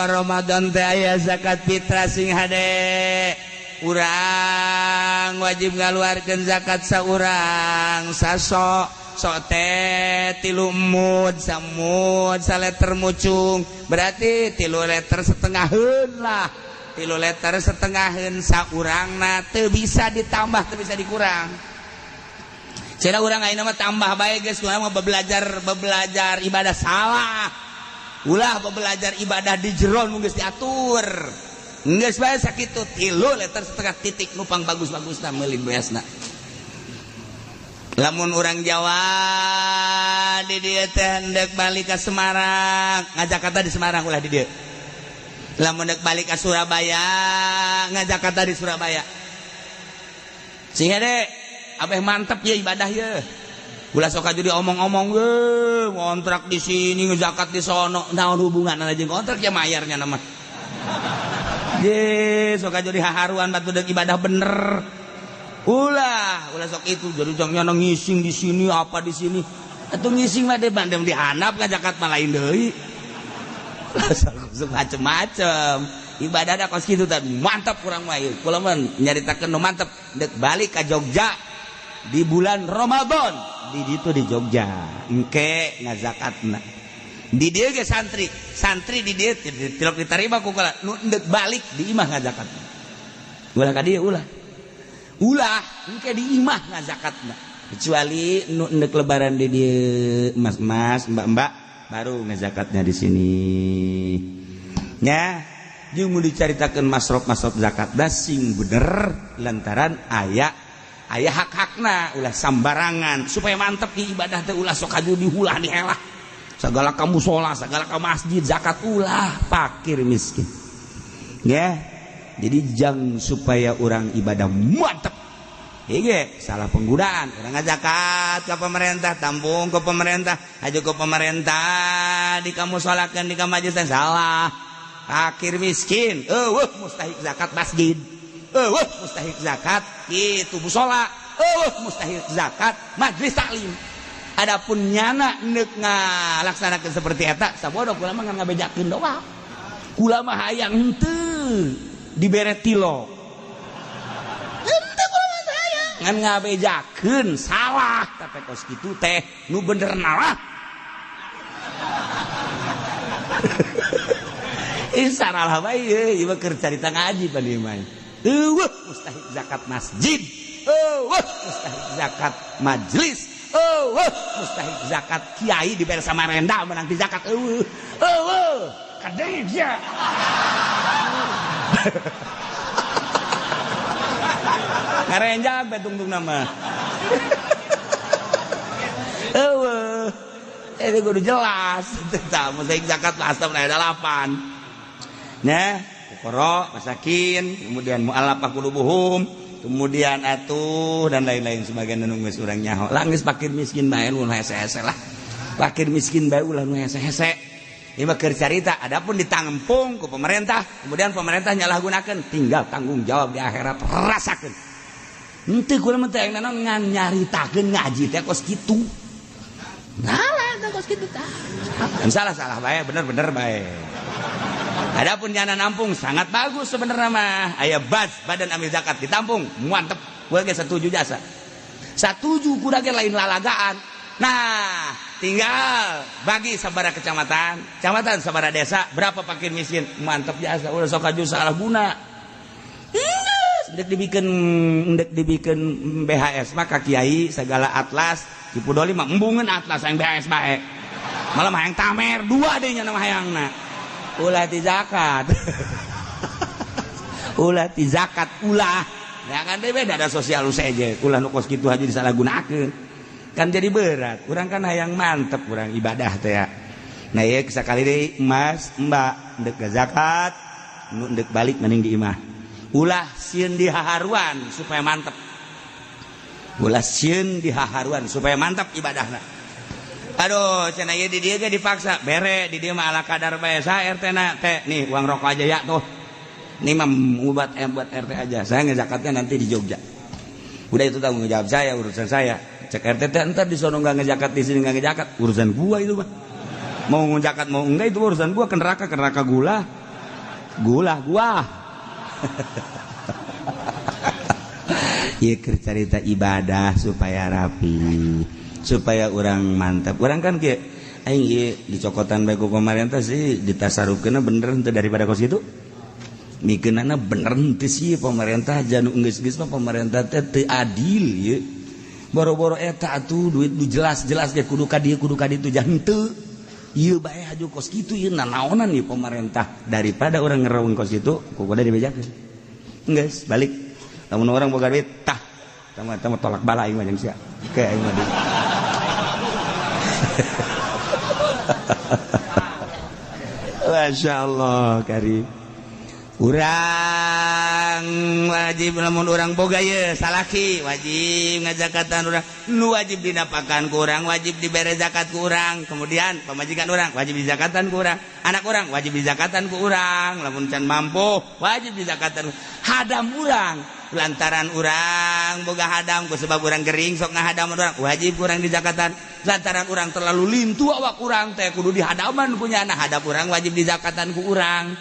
Ramadan teh aya zakat fitrah sing hade. Urang wajib ngaluarkeun zakat saurang saso sok teh 3 mud samud saleter mucung berarti 3 liter setengaheun lah 3 liter setengaheun saurangna teu bisa ditambah teu bisa dikurang. Cenah urang ayeuna mah tambah bae geus urang mah bebelajar ibadah salah. Ulah bebelajar ibadah di jero nu geus diatur. Geus bae sakitu 3 liter setengah titik nupang bagus-bagusna meuli beasna. Lamun urang Jawa di dieu teh hendeuk balik ka Semarang, ngajakata di Semarang ulah di dieu. Lamun deuk balik ka Surabaya, ngajakata di Surabaya. Sing hade abeh mantep ye ibadah ye. Ulah sok jadi omong-omong ye, ngontrak di sini, ngezakat di sono, naon hubunganna jeung kontrak ya mayarnya nama. Ye, sok jadi haharuan batu deuk ibadah bener. Ulah, ulah sok itu jadi jangan ngising di sini apa di sini. Atuh ngising mah deh bandem dihanap ngajakat mah lain deui. Sok macem-macem. Ibadah da kos kitu teh mantap kurang mah ieu. Kula mah nyaritakeun nu mantep deuk balik ka Jogja di bulan Ramadan di ditu di Jogja. Engke ngazakatna. Di dieu ge santri, santri di dieu tilok ditarima ku kula nu deuk balik di imah ngazakatna. Ulah ka dieu ulah. Ulah engke di imah ngazakatna. Kecuali nu endek lebaran di dieu mas-mas, mbak-mbak baru ngazakatnya di sini. Nya, jeung mun dicaritakeun masrof-masrof zakat da sing bener lantaran aya aya hak-hakna ulah sambarangan supaya mantep di ibadah teh ulah sok aju dihulah dihelah. Segala ka mushola, segala ka masjid zakat ulah fakir miskin. Ya. Jadi jang supaya orang ibadah mantep. Iya, salah penggunaan. Orang ngazakat ke pemerintah, tampung ke pemerintah, aju ke pemerintah, di kamu sholatkan di kamu majlis salah. Fakir miskin, eueuh mustahik zakat masjid. Eueuh mustahik zakat kitu mushola, eueuh mustahik zakat majlis taklim. Adapun nyana neuk ngalaksanakeun seperti eta, sabodo kula mah ngabejakeun doang. Kula mah hayang henteu dibere tilo. Henteu kula mah hayang ngan ngabejakeun salah tapi kos kitu teh nu bener nalah. Ih salah bae ieu mah keur carita ngaji pan ieu mah. Eueuh mustahik zakat masjid. Eueuh mustahik zakat majlis. Eueuh mustahik zakat kiai dibere Samarinda menang di zakat eueuh. Eueuh kadeng sia. Ngarenjak bae tungtung nama. Eueuh. Ini kudu jelas. Tah mustahik zakat asam aya 8. Nah, fuqara, masakin, kemudian mu'allafah qulubuhum, kemudian atuh dan lain-lain sebagian nu geus urang nyaho. Lah geus fakir miskin bae nu hese-hese lah. Fakir miskin bae ulah nu hese-hese. Ieu mah keur carita, adapun ditampung ku pemerintah, kemudian pemerintah nyalahgunakeun, tinggal tanggung jawab di akhirat rasakeun. Henteu kula mah teh naon ngan nyaritakeun ngaji teh kos kitu. Nah lah teh kos kitu tah. Salah-salah bae, bener-bener bae. Adapun jana nampung sangat bagus sebenarnya mah. Aya bas badan amil zakat ditampung, mantep. Gua ge setuju jasa. Satuju kuda ge lain lalagaan. Nah, tinggal bagi sabara kecamatan, kecamatan sabara desa, berapa fakir miskin, mantep jasa. Udah sok aju salah guna. Ndek dibikin BHS maka kiai segala atlas, Ki Pudoli mah embungeun atlas yang BHS bae. Malah hayang tamer dua deui nya nama hayangna. Ulah ti zakat. Ulah ti zakat ulah. Ya kan beda ada sosial seje. Ulah nu kos kitu aja disalahgunakeun. Kan jadi berat. Urang kan hayang mantep urang ibadah teh ya. Nah ieu sakali deui Mas, Mbak ndek zakat, nu ndek balik mending di imah. Ulah sieun dihaharuan supaya mantep. Ulah sieun dihaharuan supaya mantap ibadahna. Aduh, cenah ieu di dieu ge dipaksa. Bere di dieu mah ala kadar bae sa RT na teh. Nih uang rokok aja ya tuh. Nih mah buat buat RT aja. Saya ngezakatnya nanti di Jogja. Udah itu tanggung jawab saya, urusan saya. Cek RT teh entar di sono enggak ngezakat, di sini enggak ngezakat, urusan gua itu mah. Mau ngezakat mau enggak itu urusan gua, ke neraka gula. Gula gua. Ieu keur carita ibadah supaya rapi, supaya orang mantap. Orang kan kieu aing ieu dicokotan bae ku pemerintah sih ditasarufkeunna bener henteu daripada kos kitu. Mikeunana bener henteu sih pemerintah janu geus-geus mah pemerintah teh teu adil ieu. Boro-boro eta atuh duit nu jelas-jelas ge kudu ka dieu kudu ka ditu jah henteu. Ieu bae haju kos kitu ieu nanaonan ieu pemerintah daripada orang ngereung kos kitu ku kudu dibejakeun. Geus balik. Lamun orang boga duit tah tama tolak bala aing mah jeung sia. Ke aing mah. Masya Allah karim. Urang wajib lamun urang boga ye salaki wajib ngajakatan urang nu wajib dinapakan ku urang wajib dibere zakat ku urang, kemudian pamajikan urang wajib dizakatan ku urang, anak urang wajib dizakatan ku urang, lamun can mampu wajib dizakatan hadam urang lantaran urang boga hadam ku sebab urang gering sok ngahadam urang wajib urang dizakatan, lantaran urang terlalu lintu awak urang teh kudu dihadaman punya anak hadam urang wajib dizakatan ku urang.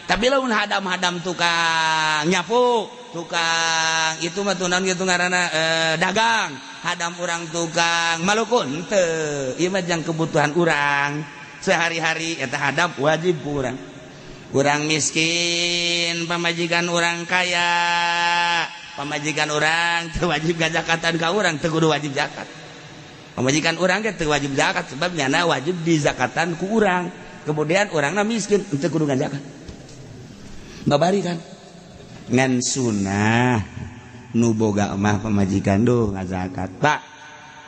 Tapi lamun hadam-hadam tukang nyapu, tukang itu mah tunan gitu ngaranna dagang, hadam urang tukang malukun teu, ieu mah jang kebutuhan urang sehari-hari eta hadam wajib ku urang. Urang miskin, pamajikan urang kaya, pamajikan urang teu wajib gazakatan ka urang, teu kudu wajib zakat. Pamajikan urang ge teu wajib zakat sebab nyana wajib dizakatan ku urang. Kemudian urangna miskin teu kudu ngazakat. Babari kan ngan sunah nu boga mah pamajikan duh ngazakat. Pak,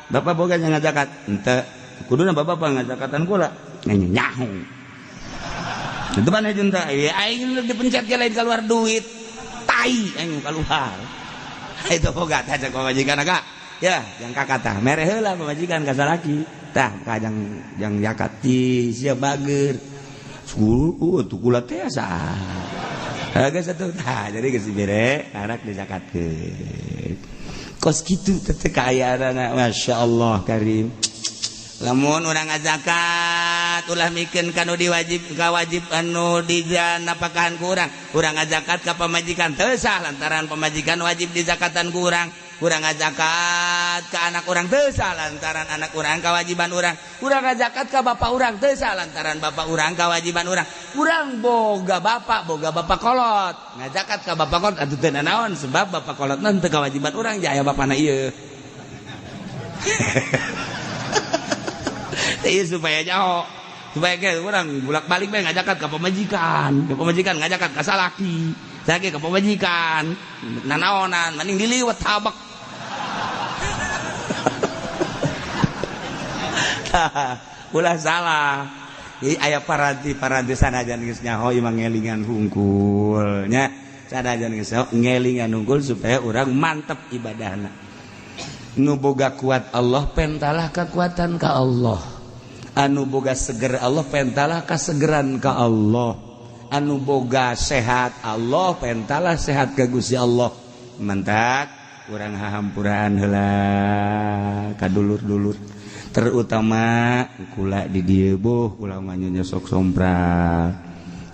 bapak boga ngazakat henteu, kuduna bapak ngazakatan kula nyaho. Itu mana junta? Ya aing dipencet ge lain keluar duit. Tai aing keluar. Itu boga tah cek pamajikan agak. Ya, jang kakatah mere heula pamajikan ka salaki. Tah ka jang jang zakat ti sia bager. Suku tuh kula teh asa. Agak satu tah jadi geus dibere anak dizakatkeun. Kos kitu teh kaayaan Masya Allah karim. Lamun urang ngazakat ulah mikeun ka nu diwajib ka wajib anu dijanapakahan ku urang. Urang ngazakat ka pamajikan teu sah lantaran pamajikan wajib dizakatan ku urang. Urang ngazakat Ngazakat ke anak urang teu sah lantaran anak urang kewajiban urang. Urang ngazakat ka bapak urang teu sah lantaran bapak urang kewajiban urang. Urang boga bapak kolot, ngazakat ka bapak kolot atuh teu nanaon, sebab bapak kolot mah teu kewajiban urang, jaya bapana ieu. Ieu supaya nyaho, supaya ge urang bolak-balik bae ngazakat ka pamajikan ngazakat ka salaki, salaki ka pamajikan, nanaonan mending diliwet tabak. Ulah salah. Jadi aya paranti-paranti sanajan geus nyaho ieu mah ngelingan hungkul nya. Sanajan geus nyaho ngelingan hungkul supaya urang mantep ibadahna. Nu boga kuat Allah pentalah kekuatan ka Allah. Anu boga seger Allah pentalah kasegeran ka Allah. Anu boga sehat Allah pentalah sehat ka Gusti Allah. Mantak urang hahampuraan heula ka dulur-dulur, terutama kula di dieu boh kula mah nya sok sompral,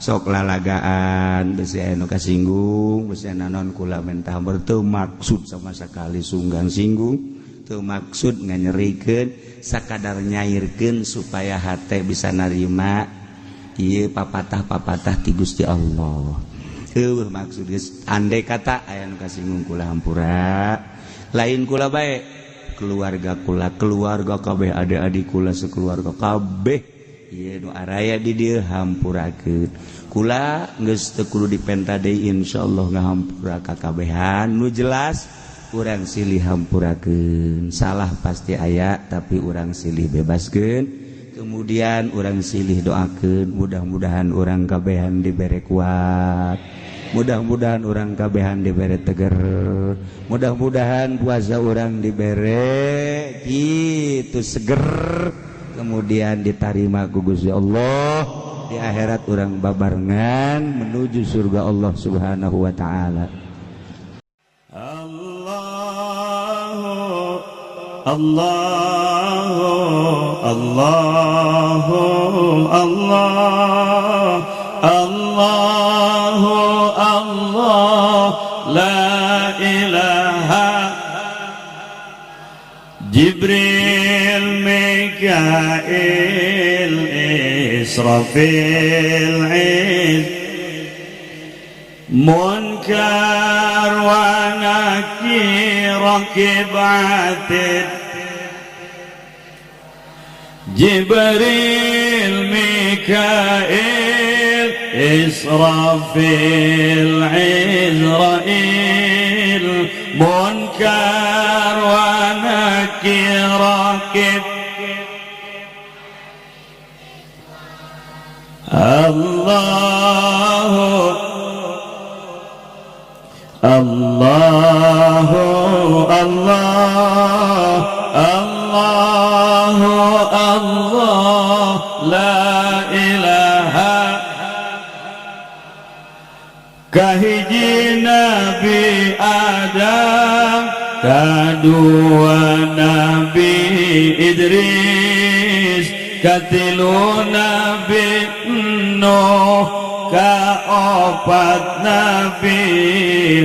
sok lalagaan, besi aya nu kasinggung, besi nanon, kula mentah teu maksud sama sekali sunggang singgung, teu maksud nganyerikeun, sakadar nyairkeun supaya hate bisa narima ieu papatah-papatah ti Gusti Allah. Heueuh maksud geus, andai kata aya nu kasinggung kula hampura, lain kula bae, keluarga kula, keluarga kabeh, adik-adik kula sekeluarga kabeh ieu nu araya di dieu hampurakeun kula. Geus teu kudu dipenta deui, insyaallah ngahampura ka kabehan. Nu jelas urang silih hampurakeun, salah pasti aya tapi urang silih bebaskeun, kemudian urang silih doakeun, mudah-mudahan urang kabehan dibere kuat, mudah-mudahan urang kabehan dibere teger, mudah-mudahan puasa urang dibere gitu seger, kemudian diterima ku Gusti Allah, di akhirat urang babarengan menuju surga Allah Subhanahu wa taala. Allah Allah Allah Allah Allah Allah la ilaha. Jibril, Mikail, Israfil, Iz Munkar wa Nakir, Rakib, Atid. Jibril, Mikail, Israfil, Izrail, Munkar wa Nakir, Rakib. Allah Allah Allah Allah Allah la ilaha. Kahiji Nabi Adam, kadua Nabi Idris, katilu Nabi Nuh, kaopat Nabi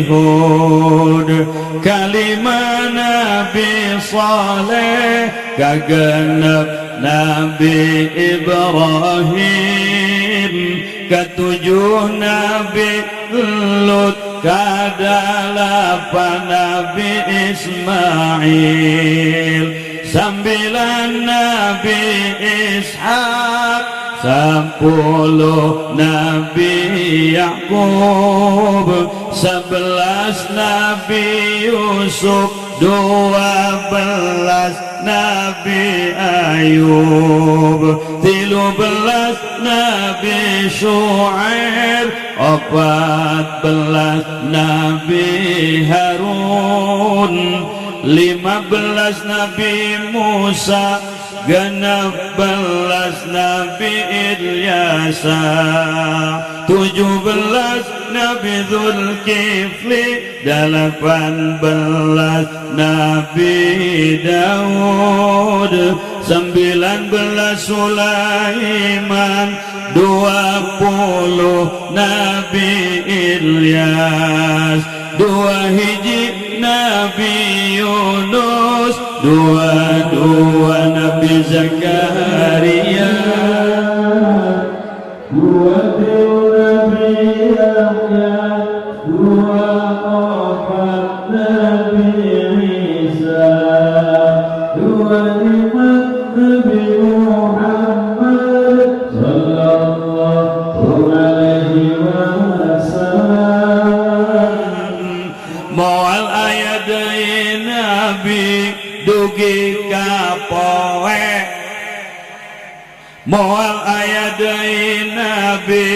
Hud, kalima Nabi Saleh, kagenep Nabi Ibrahim, ketujuh Nabi Lut, kadalapan Nabi Ismail, 9 Nabi Ishak, 10 Nabi Yakub, 11 Nabi Yusuf, 12 Nabi Ayub, 13 Nabi Shu'aib, 14 Nabi Harun, 15 Nabi Musa, 16 Nabi Ilyasa, 17 Nabi Zulkifli, 18 Nabi Daud, 19 Sulaiman, 20 Nabi Ilyas, 2 hiji Nabi Yunus. 22 Nabi Zakaria, 23 Nabi Yahya, 24 Nabi Isa, 25 Nabi Muhammad sallallahu alaihi wasallam. Moal aya deui nabi dugi ka poe, moal aya deui nabi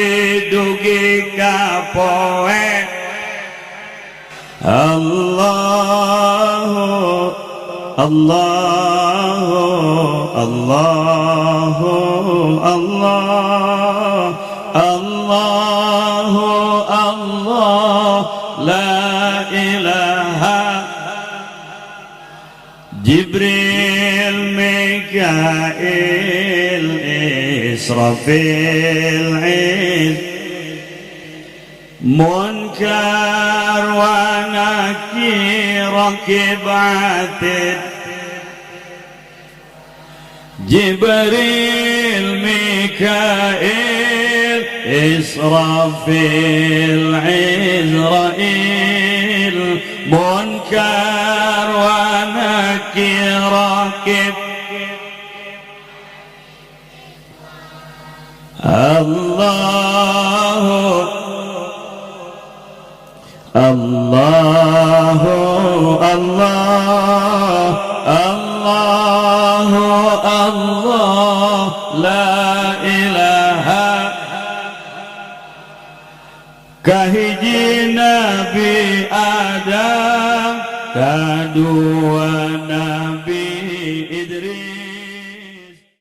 dugi ka poe. Allahu Allahu Allahu Allah Allahu Allah la ilaha. Jibril, Mikail, Israfil, Iz, Munkar wa Nakir, Rakib Atid. Jibril, Mikail, Israfil, Izrail, Munkar wa Nakir, Rakib. Allahu Allahu Allah Allahu Allah la ilaha. Kahiji Nabi Adam, kadua Nabi Idris.